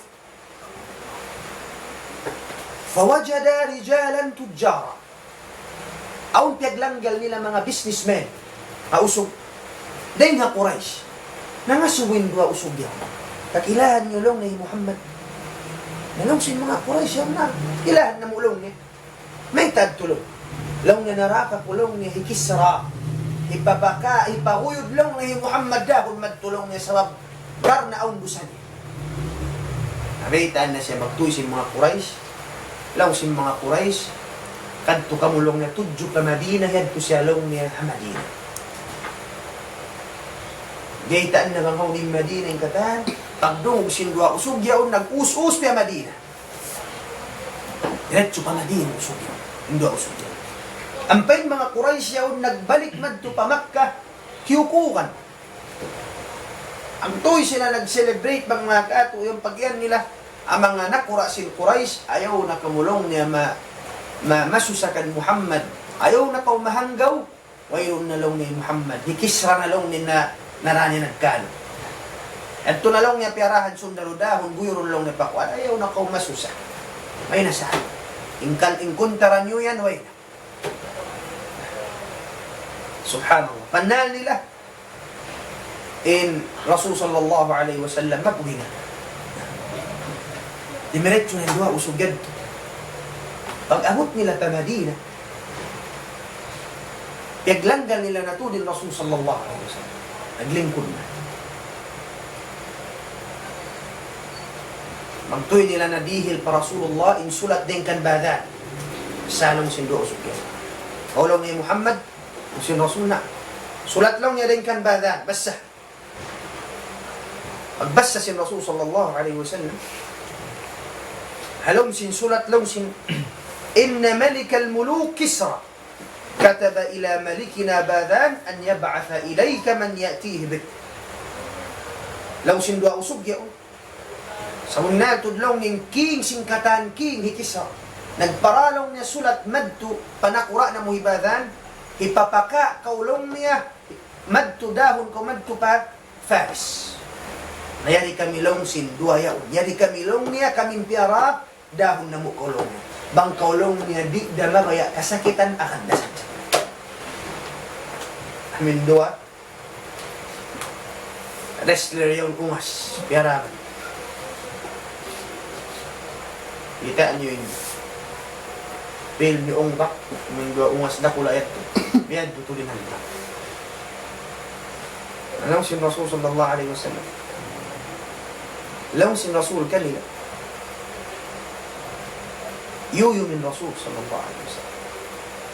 فوجدا رجالا تجارا. Awn piyaglanggal nila manga businessmen. Ha usug. Dayn ha Quraysh. Nangasubu in duwa usug yan. "Kakilahan niyu laung niya hi Muhammad?" Na laung sin manga Quraysh yan na. "Kilahan namu' laung niya." "Mayta' adtu laung?" "Laung niya naraka ku laung niya hi Kisra. Hipapaka-, hipaguyud laung niya hi Muhammad dahun madtu laung niya sabab karna' awn dusa niya." Nabaytaan na siya magtuy sin manga Quraysh. Laung sin manga Quraysh, "Kadtu kamu laung niya tudju pa Madina, yadtu siya laung niya ha Madina." Baytaan na bang awn in Madina in katan, pagdungug sin duwa usug yaun nag-us-us pa Madina. Diretso pa Madina usug yaun. In duwa usug yaun. Ampa in manga Quraysh yaun nagbalik madtu pa Makkah, kiyukugan. Hangtod sila nag-celebrate bang manga katu' yan pag-iyan nila, in manga nakura' sin Quraysh, "Ayaw na kamu laung niya ma-, ma-, masusa kan Muhammad. Ayaw na kaw mahanggaw." Wayruun na laung niya hi Muhammad. Hi Kisra na laung niya na, nara niya nagkalu. Yadtu na laung niya piyarahan sundalu dahun, guyurun laung niya pa kuwan. Ayaw na kaw masusa. Way na sa. In kal-, in kuntara niyu yan, way na. Subhanallah. Pannal nila. In Rasul sallallahu alayhi wasallam, mapuhi na. Dimiretso na in duwa usug yadtu. Pag-abut nila pa Madina, piyaglanggal nila na tuud in Rasul sallallahu alayhi wasallam. Naglingkud na. Magtuy nila na dihil pa Rasulullah in sulat dayn kan Badhan. Sa laung sin duwa usug yan. "O," laung niya, "Muhammad," laung sin Rasul, "na. Sulat," laung niya, "dayn kan Badhan. Basa." Pagbasa sin Rasul sallallahu alayhi wasallam, ha lawm sin sulat laung sin, "إن ملك الملوك كسرى كتب إلى ملكنا باذان أن يبعث إليك من يأتيه بك." Laung sin duwa usug yaun. Sabunnal tuud laung niya in king sin katan king hi Kisra. Nagpara laung niya sulat madtu pa nakura' namu' hi Badhan, hipapaka kaw laung niya, madtu dahun kaw madtu pa Faris. Na yari kami laung sin duwa yaun. Yari kami laung niya, kami in piyara, dahun namu' kaw laung niya. Bang kaw laung niya di' da mabaya' kasakitan, akan da sadja. Amu in duwa wrestler yaun, ungas, piyara. Kita' niyu ini. Pil ni ungbak, amu in duwa ungas dakula' yadtu. Miyadtu tuud in ungbak. Laung sin Rasul sallallahu alayhi wasallam. Laung sin Rasul kanila. Yuyum in Rasul sallallahu alayhi wasallam.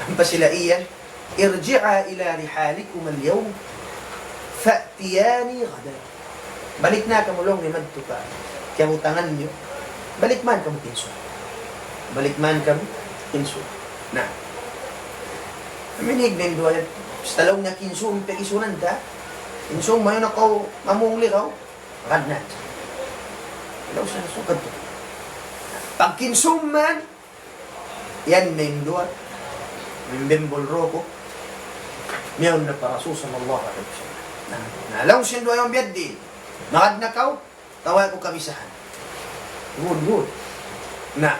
Ampa sila iyan, ارجعا إلى رحالكما اليوم فأتياني غدا. Balik na kamu laung niya madtu pa kiyabutangan niyu. Balik man kamu kinsu. Balik man kamu kinsu. Na. Minig na in duwa yan. Basta laung niya kinsu, pag-isunan ta. Kinsu, mayan na kaw, mamungli kaw. Rad na. Laung siya, sugad tu. Pag kinsu man, yan na in duwa. Mimbembol ruku'. Miyawn na pa Rasul sallallahu alayhi wasallam. Na, na, laung sin duwa yan biyadiin. Magad na kaw, tawag ku kabisahan. Good, good. Na,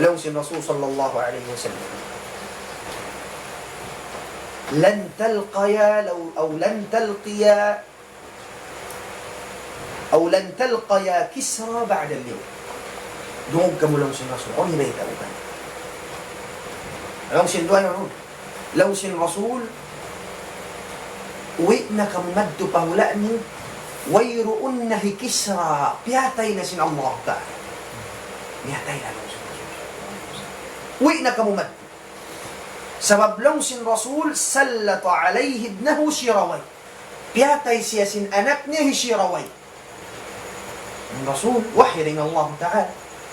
laung sin Rasul sallallahu alayhi wasallam. لن تلقيا لو، أو لن تلقيا أو لن تلقيا كسرى بعد اليوم. Dungug kamu laung sin Rasul. Unu in bayta' ku kaniyu? Laung sin duwa yan, laung sin Rasul, uwi' na kamu madtu pa hula' niyu, wayruun na hi Kisra, piyatay na sin Allah Ta'ala. Miyatay na laung sin Rasul. Uwi' na kamu madtu. Sabab laung sin Rasul, سلط عليه ابنه شيرويه. Piyatay siya sin anak niya hi Shirawayh. In Rasul, wahi dayn ha Allah Ta'ala.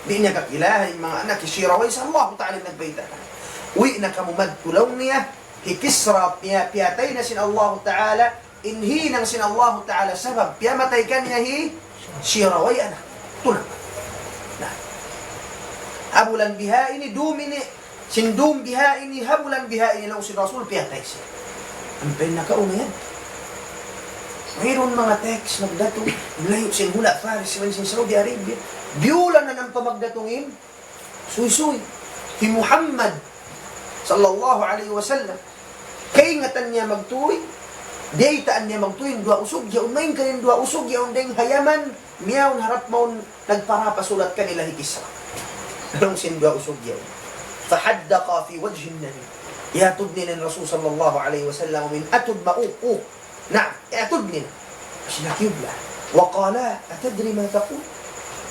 Di' niya kakilala in manga anak hi Shirawayh, sa' Allah Ta'ala in nagbayta' kaniya. Uwi' na kamu madtu laung niya, hi Kisra piya-, piyatay na sin Allah Ta'ala, in hinang sin Allah Ta'ala sabab piyamatay kaniya hi Shirawayh anak. Tunang. Na. Ha bulan biha' ini, dum ini, sin dum biha' ini, ha bulan biha' ini, laung sin Rasul, piyatay siya. Ampa in nakauna yan. Mayroon manga text nagdatung, layu' sin hula' Faris, iban sin Saudi Arabia. Biyulan na ampa magdatung in suysuy. Hi Muhammad sallallahu alayhi wasallam. Kaingatan niya magtuy, biyaytaan niya magtuy in duwa usug yaun, main kan in duwa usug yaun dayn ha Yaman, miyawn harap mawn nagpara pa sulat kanila hi Kisra. Laung sin duwa usug yaun. فحدقا في وجه النبي. Iyatud nila in Rasul sallallahu alayhi wasallam, amu in atud mauk-uk. Naam, iyatud nila. Sila kibla. وقالا: أتدري ما تقول؟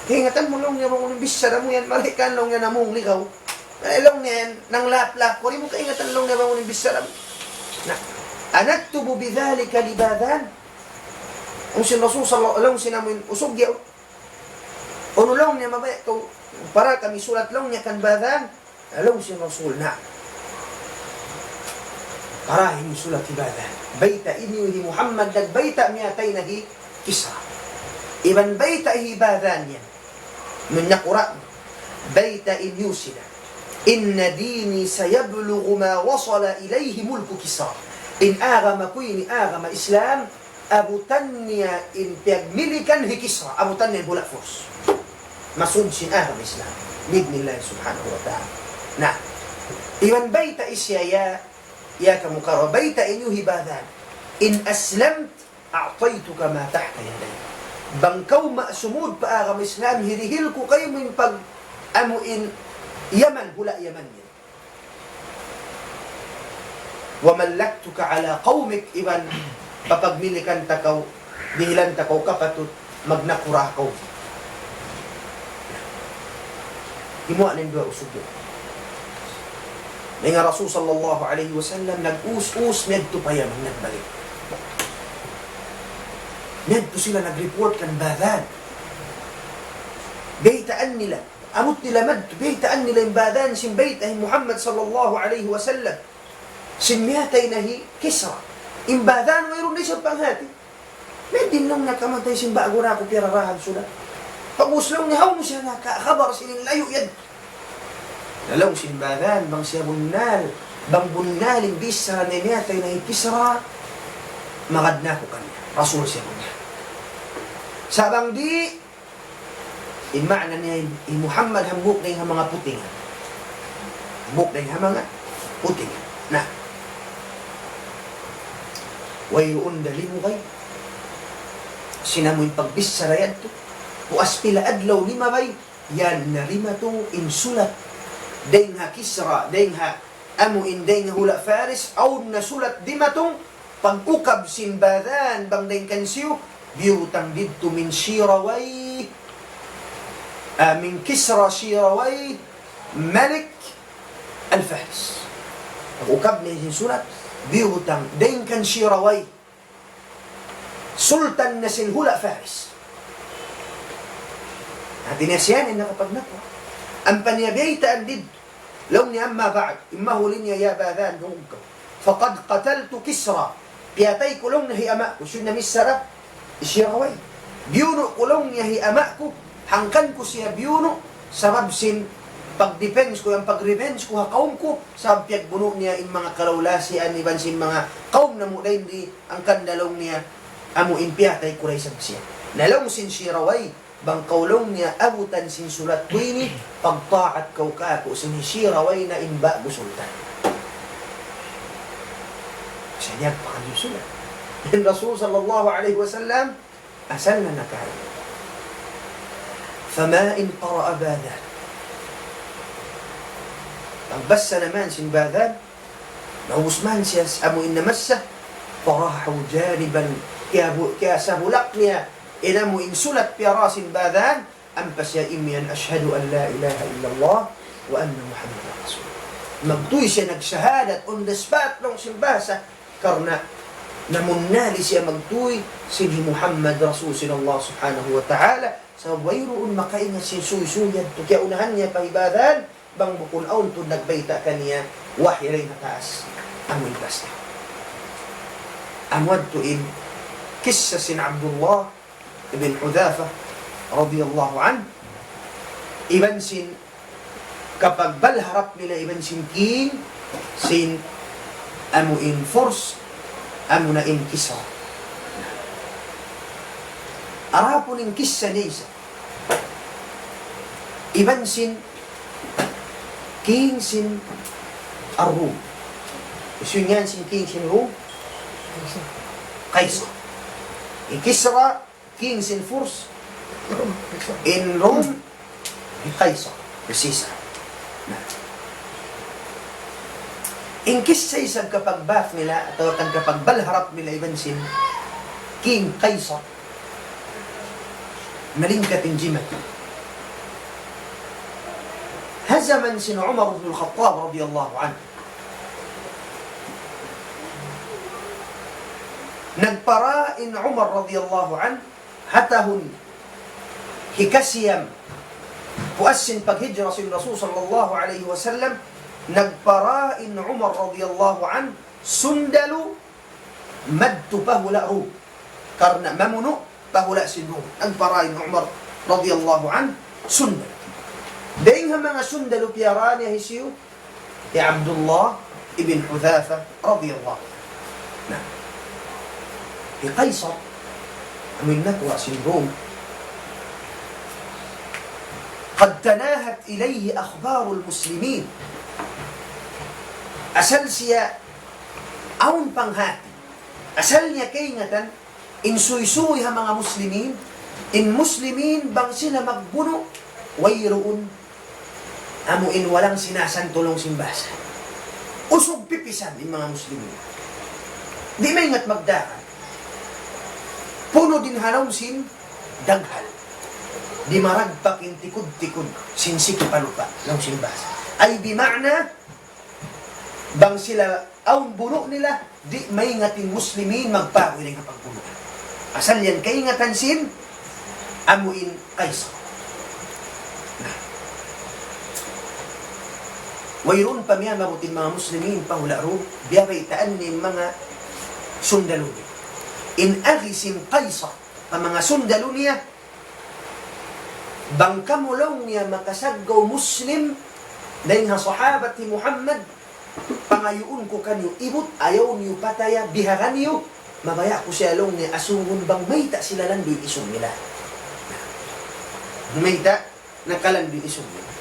Kaingatan mu laung niya bang unu in bichara mu yan, malaikat laung niya namung ligaw. Eh, laung niya yan, nanglap-lap, wari' mu kaingatan laung niya bang unu in bichara mu. Na, أنكتب بذلك لباذان؟ Laung sin Rasul sallallahu, laung sin amu in usug yaun. Unu laung niya mabaya' kaw, para kami sulat laung niya kan Baadhan. Laung sin Rasul, na. Para ini sulat hi Baadhan. Bayta' ini hi Muhammad nagbayta' miyatay na hi Kisra. Iban bayta' hi Baadhan yan. Amu in nakura', bayta' in yusi na. إن ديني سيبلغ ما وصل إليه ملك كسرى. In agama ku ini agama Islam, abutan niya in piyagmilikan hi Kisra, abutan niya in hula' Furs. Masud sin agama Islam. بإذن الله سبحانه وتعالى. Na. Iban bayta' isya ya, ya kamu karaw, bayta' in yuhi Baadhan. إن أسلمت أعطيتك ما تحت يدي. Bang kaw ma-, sumud pa agama Islam, hirihil ku kaymu in pag-, amu in Yaman, hula' Yaman yan. وملكتك على قومك, iban papagmilikan ta kaw, dihilan ta kaw kapatut, magnakura' kaw. Himuwa' na in duwa usug yaun. Dayn ha Rasul sallallahu alayhi wasallam, nag-us-us, miyadtu pa Yaman, nagbalik. Miyadtu sila nag-report kan Baadhan. Baytaan nila, abut nila madtu, baytaan nila in Baadhan sin bayta' hi Muhammad sallallahu alayhi wasallam. Sin miyatay na hi Kisra. In Baadhan wayruun da isab panghati. Maydin laung niya kamatay sin ba'gu ra aku piyararahan suda. Pag'ubus laung niya, hawnu siya nakakabar sin in layu' yan. Na laung sin Baadhan, bang siya bunnal, bang bunnal in bichara niya miyatay na hi Kisra, magad na aku kaniya. Rasul siya bunnal. Sa' bang di', in maana niya, hi Muhammad hambuuk dayn ha manga putingan. Hambuuk dayn ha manga putingan. Na. Wayruun da limugay sin amu in pagbichara yadtu. Puas pila adlaw limabay, yan na dimatung in sulat Dayng ha Kisra, dayng ha amu in dayng ha hula' Faris, awn nasulat dimatung, pag-ukab sin Badhan bang dayng kan Siyu, biyutang didtu min Shirawayh, ah, min Kisra Shirawayh, Malik al-Faris. Pag-ukab niya sin sulat, biyutang dayng kan Shirawayh, sultan na sin hula' Faris. Hati niya siya na in nakapagnaku. Ampa niya biyaytaan didtu. Laung niya, أما بعد, imma huli niya, يا باذان, dungug kaw. فقد قتلت كسرى. Piyatay ku laung niya hi ama' ku, siya na missara, hi Shirawayh. Biyunu' ku laung niya hi ama' ku, hangkan ku siya biyunu', sabab sin pag-defense ku, yan pag-revenge ku ha kawm ku, sabab piyagbunu' niya in manga kalawlasian iban sin manga kawm namu' dayn di, hangkan da laung niya, amu in piyatay ku da isab siya. Na laung sin Shirawayh, bang kaw laung niya abutan sin sulat ku ini, pagtaat kaw kāku' sin hi Shirawayh na in ba'gu sultan. Siya niya pagkakal sulat. In Rasul sallallahu alayhi wasallam, asal na nakain. فما إن قرأ باذان. Pagbasa na man sin Badhan, naubus man siya s-, amu in namassa, فراحوا جانبا, kiyabu-, kiyasabulak niya, in amu in sulat piyara sin Badhan, ampa siya imiyan, أشهد أن لا إله إلا الله وأن محمدا رسول الله. Magtuy siya nagsahadat on the spot laung sin bahasa, karna' namunnali siya magtuy sin hi Muhammad Rasul sin Allah Subhanahu wa Ta'ala, sabab wayruun makaingat sin suysuy yadtu, kiyaunahan niya pa hi Badhan, bang bukun awn tuud nagbayta' kaniya, wahi dayn ha taas, amu in pasti. Amu yadtu in kissa sin Abdullah ibn Hudhafa radiyallahu anhu, iban sin kapagbalharap nila iban sin king, sin amu in Furs, amu na in Kisra. Adapun in kissa niya isab, iban sin king sin Ar-Rum. Hisiyu in ngan sin king sin Rum? Kaisar. In Kisra, king sin Furs, in Rum, hi Kaisar, hi Caesar. Na. In kissa isab kapagbak nila, atawa kan kapagbalharap nila iban sin King Kaisar, malingkat in jimatu. Ha jaman sin Umar ibn al-Khattab radiyallahu anhu, nagpara in Umar radiyallahu anhu, ha tahun hikasiyam puas sin paghijra sin Rasul sallallahu alayhi wasallam, nagpara in Umar radiyallahu anhu sundalu madtu pa hula' Rum. Karna' mamunu' pa hula' sin Rum. Nagpara in Umar radiyallahu anhu sundalu. Dayng ha manga sundalu piyara niya hisiyu? Hi Abdullah ibn Hudhafa radiyallahu anhu. Na, hi Kaisar, amu in nakuha' sin Rum. قد تناهت إليه أخبار المسلمين. Asal siya awn panghati. Asal niya kaingatan in suysuy ha manga Muslimin, in Muslimin bang sila magbunu', wayruun amu in walang sinasantu laung sin bahasa. Usug pipisan in manga Muslimin. Di' maingat magdaran. Punud in ha lawm sin daghal. Di' maragpak in tikud-tikud sin siki pa lupa' laung sin bahasa. Ay bima'na, bang sila awn bunu' nila, di' maingat in Muslimin magpaguy dayn ha pagbunu'. Asal yan kaingatan sin amu in Kaisar. Na, wayruun pa miyamabut in manga Muslimin pa hula' Rum, biyabaytaan niya in manga sundalu niya. In agi sin Kaisar pa manga sundalu niya, bang kamu laung niya makasaggaw Muslim dayn ha sahabat hi Muhammad, pangayuun ku kaniyu, ibut, ayaw niyu pataya, bihaga niyu, mabaya' ku siya laung niya asugun bang mayta' sila landu' in isug nila. Mayta' nakalandu' in isug nila.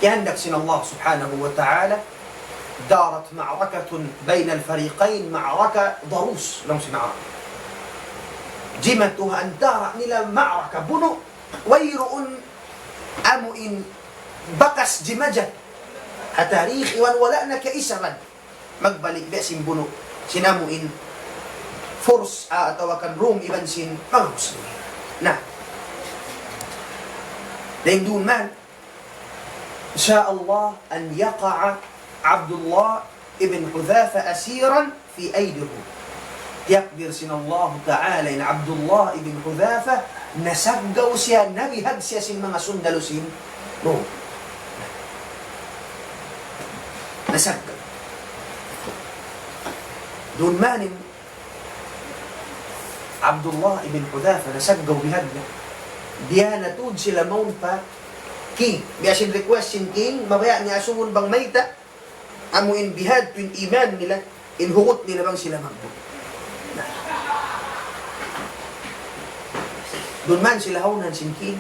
Kiyandak sin Allah subhanahu wa ta'ala, دارت معركة بين الفريقين، معركة ضروس, laung sin Arab. Jimatu ha antara' nila ma'raka, bunu', wayruun amu in bakas jimajak ha tarikh iban wala' na kaisaran magbalik biya' sin bunu' sin amu in Furs, ah, atawa kan Rome iban sin manga Muslim. Na, dayn duun man, إن شاء الله أن يقع عبد الله بن حذافة أسيرا في أيدي الروم. Tiyakdir sin Allahu Ta'ala in Abdullah ibn Hudhafa, nasaggaw siya, nabihag siya sin manga sundalu sin Rum. Nasaggaw. Duun man in Abdullah ibn Hudhafa, nasaggaw bihag niya. Biya' na tuud sila mawn pa king. Biya' sin request sin king, mabaya' niya asubuhun bang mayta', amu in bihadtu in iman nila, in hugut nila bang sila magbuy. Na. Duun man sila ha unahan sin king,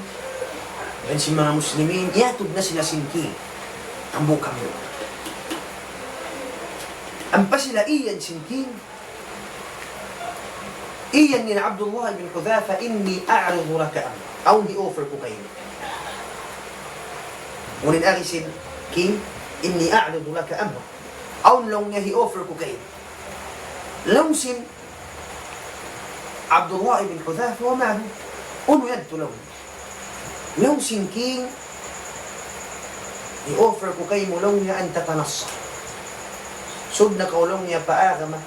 iban sin manga Muslimin, iyatud na sila sin king. Hambuuk-hambuuk. Ampa sila iyan sin king, iyan nila Abdullah ibn Hudhafa, إني أعرض لك أمرا. Awn hi-offer ku kaymu. Unu in agi sin king, إني أعرض لك أمرا. Awn laung niya hi-offer ku kaymu. Laung sin Abdullah ibn Hudhafa, وما هو؟ Unu yadtu laung niya. Laung sin king, hi-offer ku kaymu laung niya أن تتنصر. Sud na kaw laung niya pa agama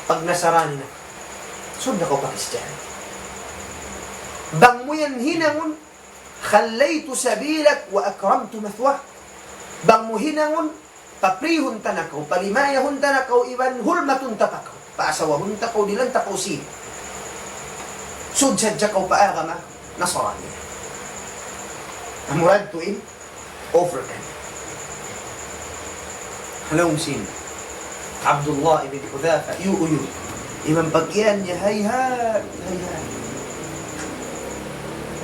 pag-Nasarani na. Sud na kaw pa Kristiyan. Bang mu yan hinangun, خليت سبيلك وأكرمت مثواك. Bang mu hinangun, paprihun ta na kaw, palimayahun ta na kaw, iban hulmatun ta pa kaw. Paasawahun ta kaw, dihilan ta kaw sin. Sud sadja kaw pa agama Nasrani. Amura yadtu in offer kaniya. Laung sin Abdullah ibn Hudhafa, iyuuyu. Iban pag-iyan niya, hayhat, hayhat.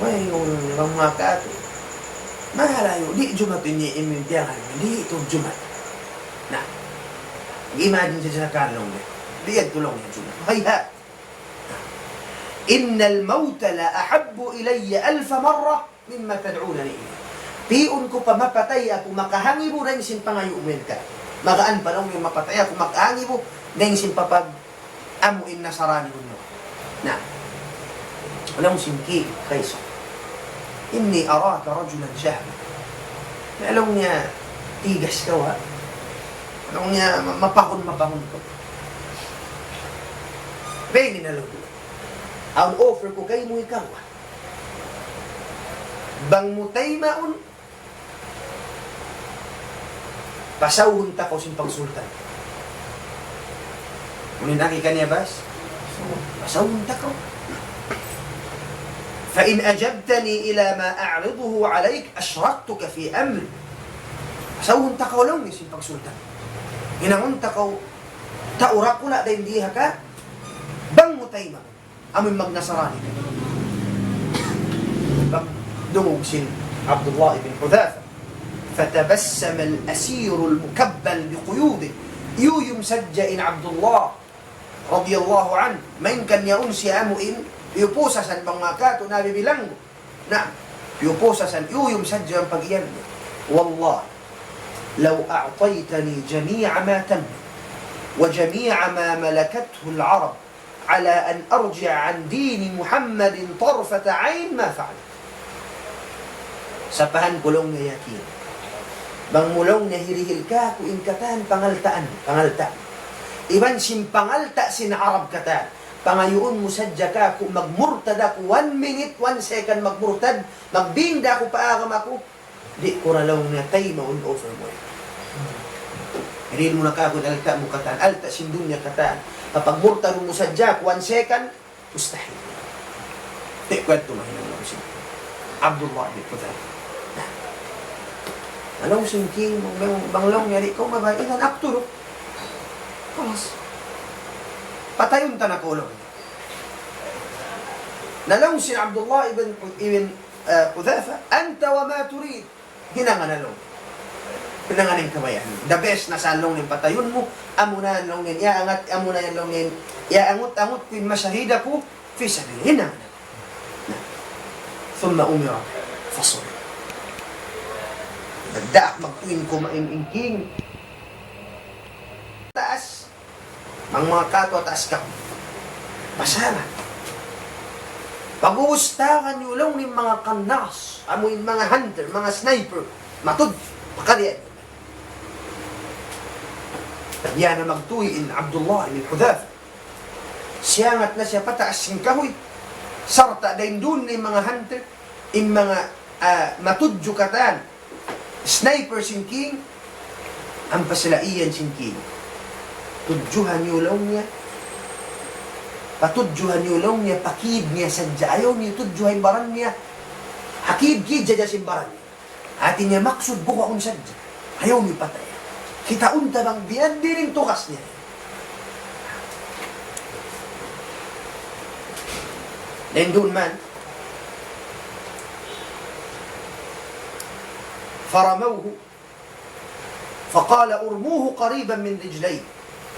Way, unu niya, bang manga katu. Malayu', di' jumatu in iyan tiyangan, di' tuud jumatu. Na, imagine sadja na kan laung niya. Di' yadtu laung niya jumatu. Hayhat. إن الموت لأحب إلي ألف مرة مما تدعونني إليه. Pi'un ku pa mapatay aku makahangibu dayn sin pangayu' mu yan ka. Magaan pa laung niya mapatay aku makahangibu dayn sin papag-amu in Nasarani kunu'. Na. Laung sin King Kaisar, إني أراك رجلا شهما. Na laung niya, tigas kaw, ha? Laung niya, ma-, mapahun, mapahun kaw. Pwede na laung niya. Awn offer ku kaymu ikaw, ha? Bang mu taymaun, pasawhun ta kaw sin pagsultan. Unu in agi kaniya, bas? Pasawhun ta kaw. فإن أجبتني إلى ما أعرضه عليك أشركتك في أمري. Pasawhun ta kaw laung niya sin pagsultan. Hinangun ta kaw, tau dakula' dayn di ha ka, bang mu taymaun. Amu in mag-Nasarani. Pagdungug sin Abdullah ibn Hudhafa, فتبسم الأسير المكبل بقيوده. Iyuyum sadja in Abdullah radiyallahu anhu. Malayngkan yaun siya amu in piyupusasan bang manga katu' nabibilang. Na, piyupusasan, iyuyum sadja in pag-iyan niya. والله لو أعطيتني جميع ما تملك وجميع ما ملكته العرب على أن أرجع عن دين محمد طرفة عين ما فعلت. Sapahan ku laung niya ya King. Bang mu laung niya hirihil kāku' in katan pangaltaan, pangalta'. Iban sin pangalta' sin Arab katan. Pangayuun mu sadja kāku' magmurtad aku one minute, one second magmurtad, magbinda aku pa agama ku. Di' ku ra laung niya taymaun offer mu. Hirihil mu na kāku' in alta' mu katan, alta' sin dunya katan. Kapagmurtad mu sadja, one second, mustahil. Di' ku yadtu mahinang laung sin Abdullah bin Hudhafa. Na laung sin King, bang, bang laung niya di' kaw mabaya', إذن أقتلك. Khalas. Patayun ta na kaw laung. Na laung sin Abdullah ibn, ibn, ah, Hudhafa, أنت وما تريد. Hinanga na laung. Hinanga na in kabayaan. The best na sa laung in patayun mu, amu na laung in, iyaangat, amu na yan laung in, iyaangut-angut ku in mashahida ku, fi sabilillah. Hinanga na. ثم أمر فصلب. Nagdaak magtuy in kuma-, in, in king. Taas. Bang manga katu' ha taas kaw. Pasala. Pag-ubus ta kaniyu laung niya in manga qannas, amu in manga hunter, manga sniper, matud, pakarian. Yan na magtuy in Abdullah ibn Hudhafa. Siyangat na siya pa taas sin kahuy. Sarta' dayn duun na in manga hunter, in manga, ah, matudju katan. Sniper sin king, ampa sila iyan sin king. Tudjuhan niyu laung niya. Patudjuhan niyu laung niya, pa kid niya sadja. Ayaw niyu tudjuhan in baran niya. Ha kid-kid sadja sin baran niya. Hati niya maksud bukaun sadja. Ayaw niyu patay. Kitaun ta bang biya' diin in tugas niya. Dayn duun man, فرموه فقال: ارموه قريبا من رجليه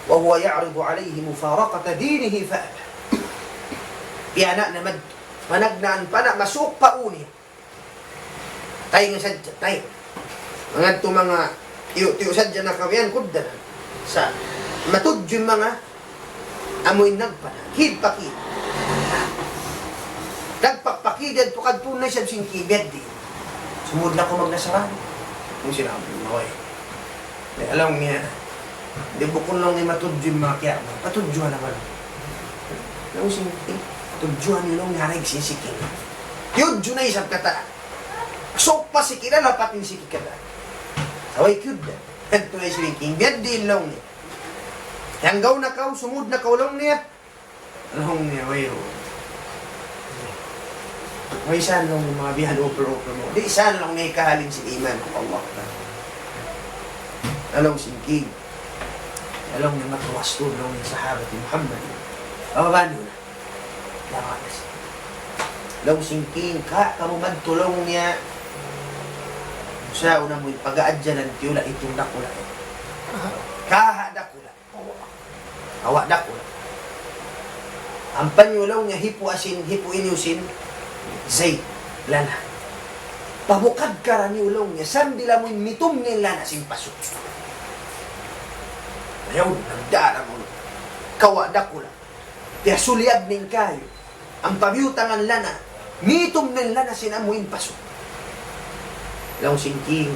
وهو يعرض عليه مفارقة دينه فأبى. Piyana' na mad-, managnaan pa na masuuk pa ū niya. Taynga sadja, taynga. Manga tu manga tiyu'-tiyu' sadja na kawiyan kudda na. Sa' matudju in manga amu in nagpana. Kid pa kid. Nagpakpakid yan, tukad tunay siya sin kibiyad di. Sumud na kaw magnasarani. Yung sinabi mo, eh. Laung niya, di' bukun laung niya matudju in manga kiyawa'. Patudjuhan na ba? Laung sin, eh, tudjuhan niyu laung niya, haraig sin siki. Tiyudju na isab katan. Sukpa siki na, lapat in siki katan. Sa' way kiyudda. Hadtu na isab in king, biyadiin laung niya. Hanggaw na kaw, sumud na kaw laung niya. Laung niya, way ru. Way san laung niya manga bihan upul-upul mu. Di' san laung niya kahālan sin iman pa Allah Ta'ala. Laung sin king. Laung niya matuwas tuud laung niya sahabat hi Muhammad. Pababaan niyu na. Laung niya. Laung sin king, ka, kamu madtu laung niya. Sa' una mu pag-aadjanan tiyula' itung dakula'. Kaha' dakula'. Awa' dakula'. Ampa niyu laung niya hipu' asin, hipu' iniyu sin Zaid, lana. Pabukad kara niyu laung niya, sambil amu in mitum niya in lana sin pasu'. Ayaw, nagdara mu. Kawa' dakula'. Piyasuliyag na in kayu. Ampa biyutangan lana, mitum na in lana sin amu in pasu'. Laung sin king,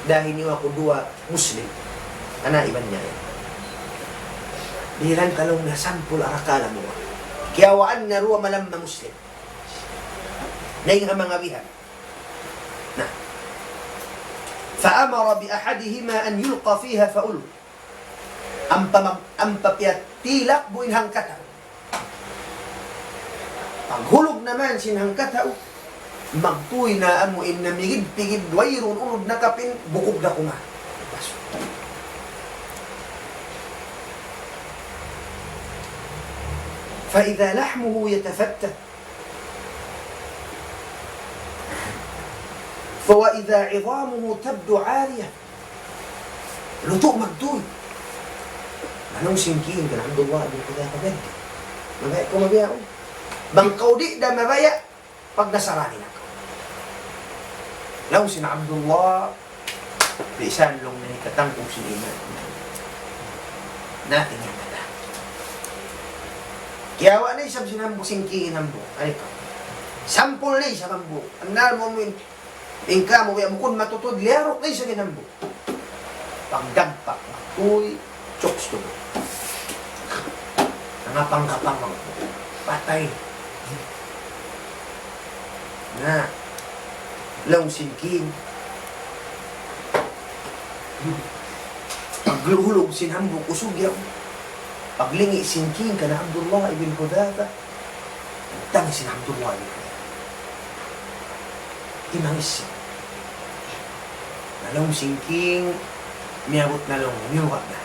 dayn niyu aku duwa Muslim. Ana' iban niya yan. Bilang ka laung niya sampul arakala' mu. Kiyawaan na duwa malamma Muslim. Dayn ha manga bihan. Na. فأمر بأحدهما أن يلقى فيها فألقي. Ampa mag-, ampa piyatilak bu in hangkatau. Paghulug naman sin hangkatau, magtuy na amu in namigid-pigid, wayruun unud na kapin, bukug da kuman. فإذا لحمه يتفتت، فوإذا عظامه تبدو عارية. Lutu' magtuy. Laung sin king kan Abdullah bin Hudhafa, "Gad. Mabaya' kaw mabiya', oh. Bang kaw di' da mabaya', pagnasarani na kaw." Laung sin Abdullah, bisan laung niya katangkub sin iman. Nating in kata. Kiyawa' na isab sin hambuuk, sin king in hambuuk. Ay kaw. Sampul na isab hambuuk. Annal mu'min. In kamu, biya' bukun matutud, liyaruk na isab in hambuuk. Pagdagpak, uy, chokes tu. Nangapang-kapang aku. Patay. Na, laung sin king. Pagluhulug sin hambuuk usug yaun. Paglingi' sin king kan Abdullah ibn Hudhafa. Tangis sin Abdullah ibn Hudhafa. Timangis siya. Na laung sin king, miyabut na laung, miyuwa' na.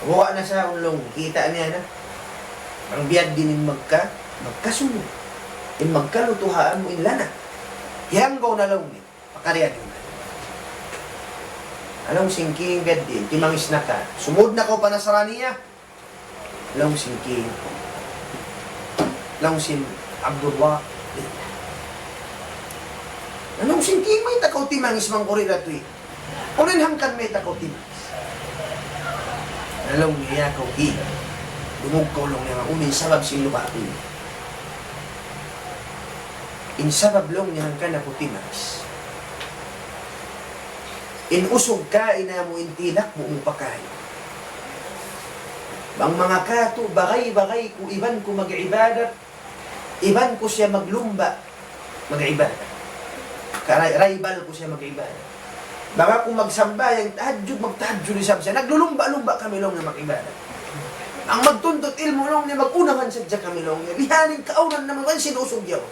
Uwa' na sa' laung, kita' niya na. Bang biya' diin in magka-, magkasunud. In magkalutuhaan mu in lana. Hiyanggaw na laung niya. Pakarian niyu na. Na laung sin king, biya' diin, timangis na ka. Sumud na kaw pa Nasraniya. Laung sin king. Laung sin Abdullah. Laung sin king, "Mayta' kaw timangis bang kuri' ra tuwi? Unu in hangkan mayta' kaw timangis?" Laung niya, "Ya kaw king, dungug kaw," laung niya, "unu in sabab sin luha' ku. In sabab," laung niya, "hangkan aku timangis, in usug kaina mu in tilak mu mu pakain. Bang manga katu', bagay-bagay ku, iban ku mag-ibadat, iban ku siya maglumba' mag-ibadat. Karay-, rival ku siya mag-ibadat. Bang aku magsambahayang tahajjud, magtahajjud isab siya. Naglulumba'-lumba' kami," laung niya, "mag-ibadat. Bang magtuntut ilmu'," laung niya, "mag-unahan sadja kami," laung niya. "Bihaini in kaawnan namu' bang sin usug yaun."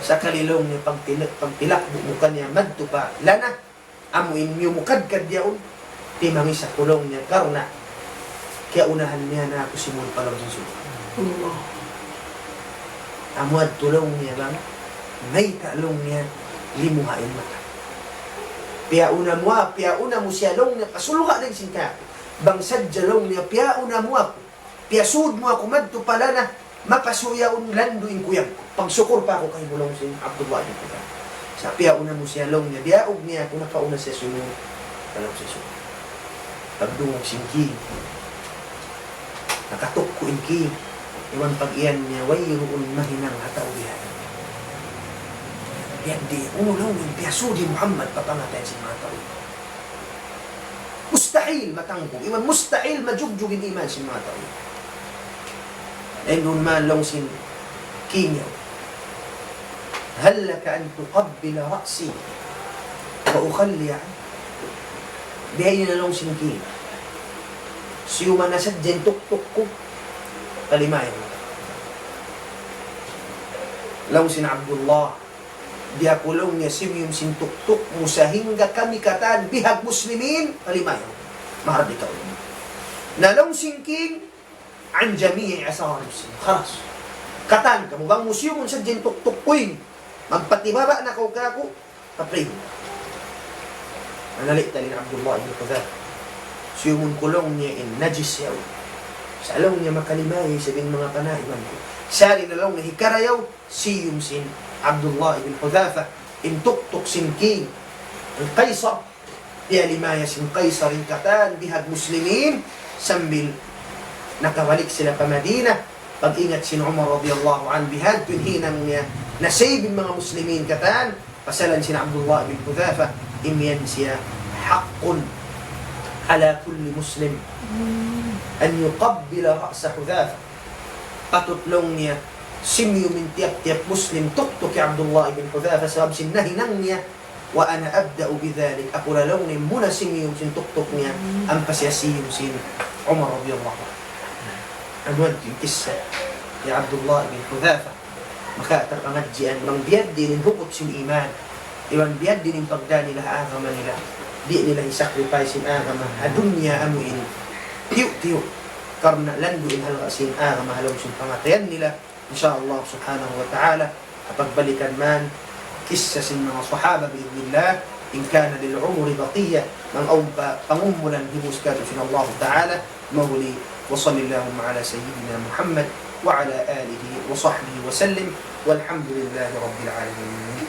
Sakali, laung niya, pagtil-, pagtilak mu kaniya madtu pa lana, amu in miyumukadkad yaun, timangis aku, laung niya, karna' kiyaunahan niya na aku simud pa lawm sin surga'. Allah. Amu yadtu, laung niya, bang mayta', laung niya, limuha' in mata. Piyauna mu, piyauna mu siya, laung niya, pa surga' dayn sin kāku'. Bang sadja, laung niya, piyauna mu aku, piyasud mu aku madtu pa lana, mapasuyaun landu' in kuyag ku. Pagsukul pa aku kaymu," laung sin Abdullah bin Hudhafa. "Sa' piyauna mu siya," laung niya, "diyaug niya aku, nakauna siya sumud pa lawm sin surga'." Pagdungug sin king, nakatukku' in king, iban pag-iyan niya, wayruun mahinang ha tau biya' yan. Biya' diin, unu laung niya, piyasud hi Muhammad pa pangatayan sin manga tau. Mustahil matanggung, iban mustahil majugjug in iman sin manga tau. Laung duun man, laung sin king yaun, "هل لك أن تقبل رأسي وأخلي عنك؟" "Biya' ini na," laung sin king, "siyuma na sadja in tuktuk ku, palimayan mu." Laung sin Abdullah, "Di' aku," laung niya, "simiyum sin tuktuk mu sahingga kami katan bihag muslimin, palimayan mu. Mahardika kaw." Na laung sin king, "عن جميع أسارة المسلمين. خلاص. Katan kamu, bang mu siyumun sadja in tuktuk ku ini, magpatibaba' na kaw kāku', paprihin." Nanalital in Abdullah ibn Hudhafa. "Siyumun ku," laung niya, "in najis yaun. Sa'," laung niya, "makalimaya isab in manga panaiban ku." Sari na, laung niya, hikarayaw, siyum sin Abdullah ibn Hudhafa in tuktuk sin king, in Qaisar. Piyalimaya sin Qaisar in katan bihag muslimin, sambil nakabalik sila pa Madinah. Pag-ingat sin Umar radiyallahu anhu, bihadtu in hinang niya, na-save in manga muslimin katan, pasalan sin Abdullah bin Hudhafa, imiyan siya, حق على كل مسلم أن يقبل رأس حذافة. Patut, laung niya, simiyum in tiyap-tiyap Muslim tuktuk hi Abdullah ibn Hudhafa, sabab sin nahinang niya, "وأنا أبدأ بذلك." Aku ra, laung niya, muna simiyum sin tuktuk niya, ampa siya siyum sin Umar radiyallahu anhu. Amu yan in kissa hi Abdullah ibn Hudhafa. Maka tarpangadjian, bang biya' diin in hukup sin iman, iban biya' diin in pagdā nila ha agama nila, di' nila hi-sacrifice in agama ha dunya amu ini. Tiyu'-tiyu', karna' landu' in halga' sin agama ha lawm sin pangatayan nila. In sha Allah subhanahu wa ta'ala, ha pagbalikan man, kissa sin manga sahaba bi'idhnillah, إن كان للعمر بقية, bang awn pa pangumulan hibus kātu' sin Allah ta'ala, mahuli. وصل اللهم على سيدنا محمد وعلى آله وصحبه وسلم، والحمد لله رب العالمين.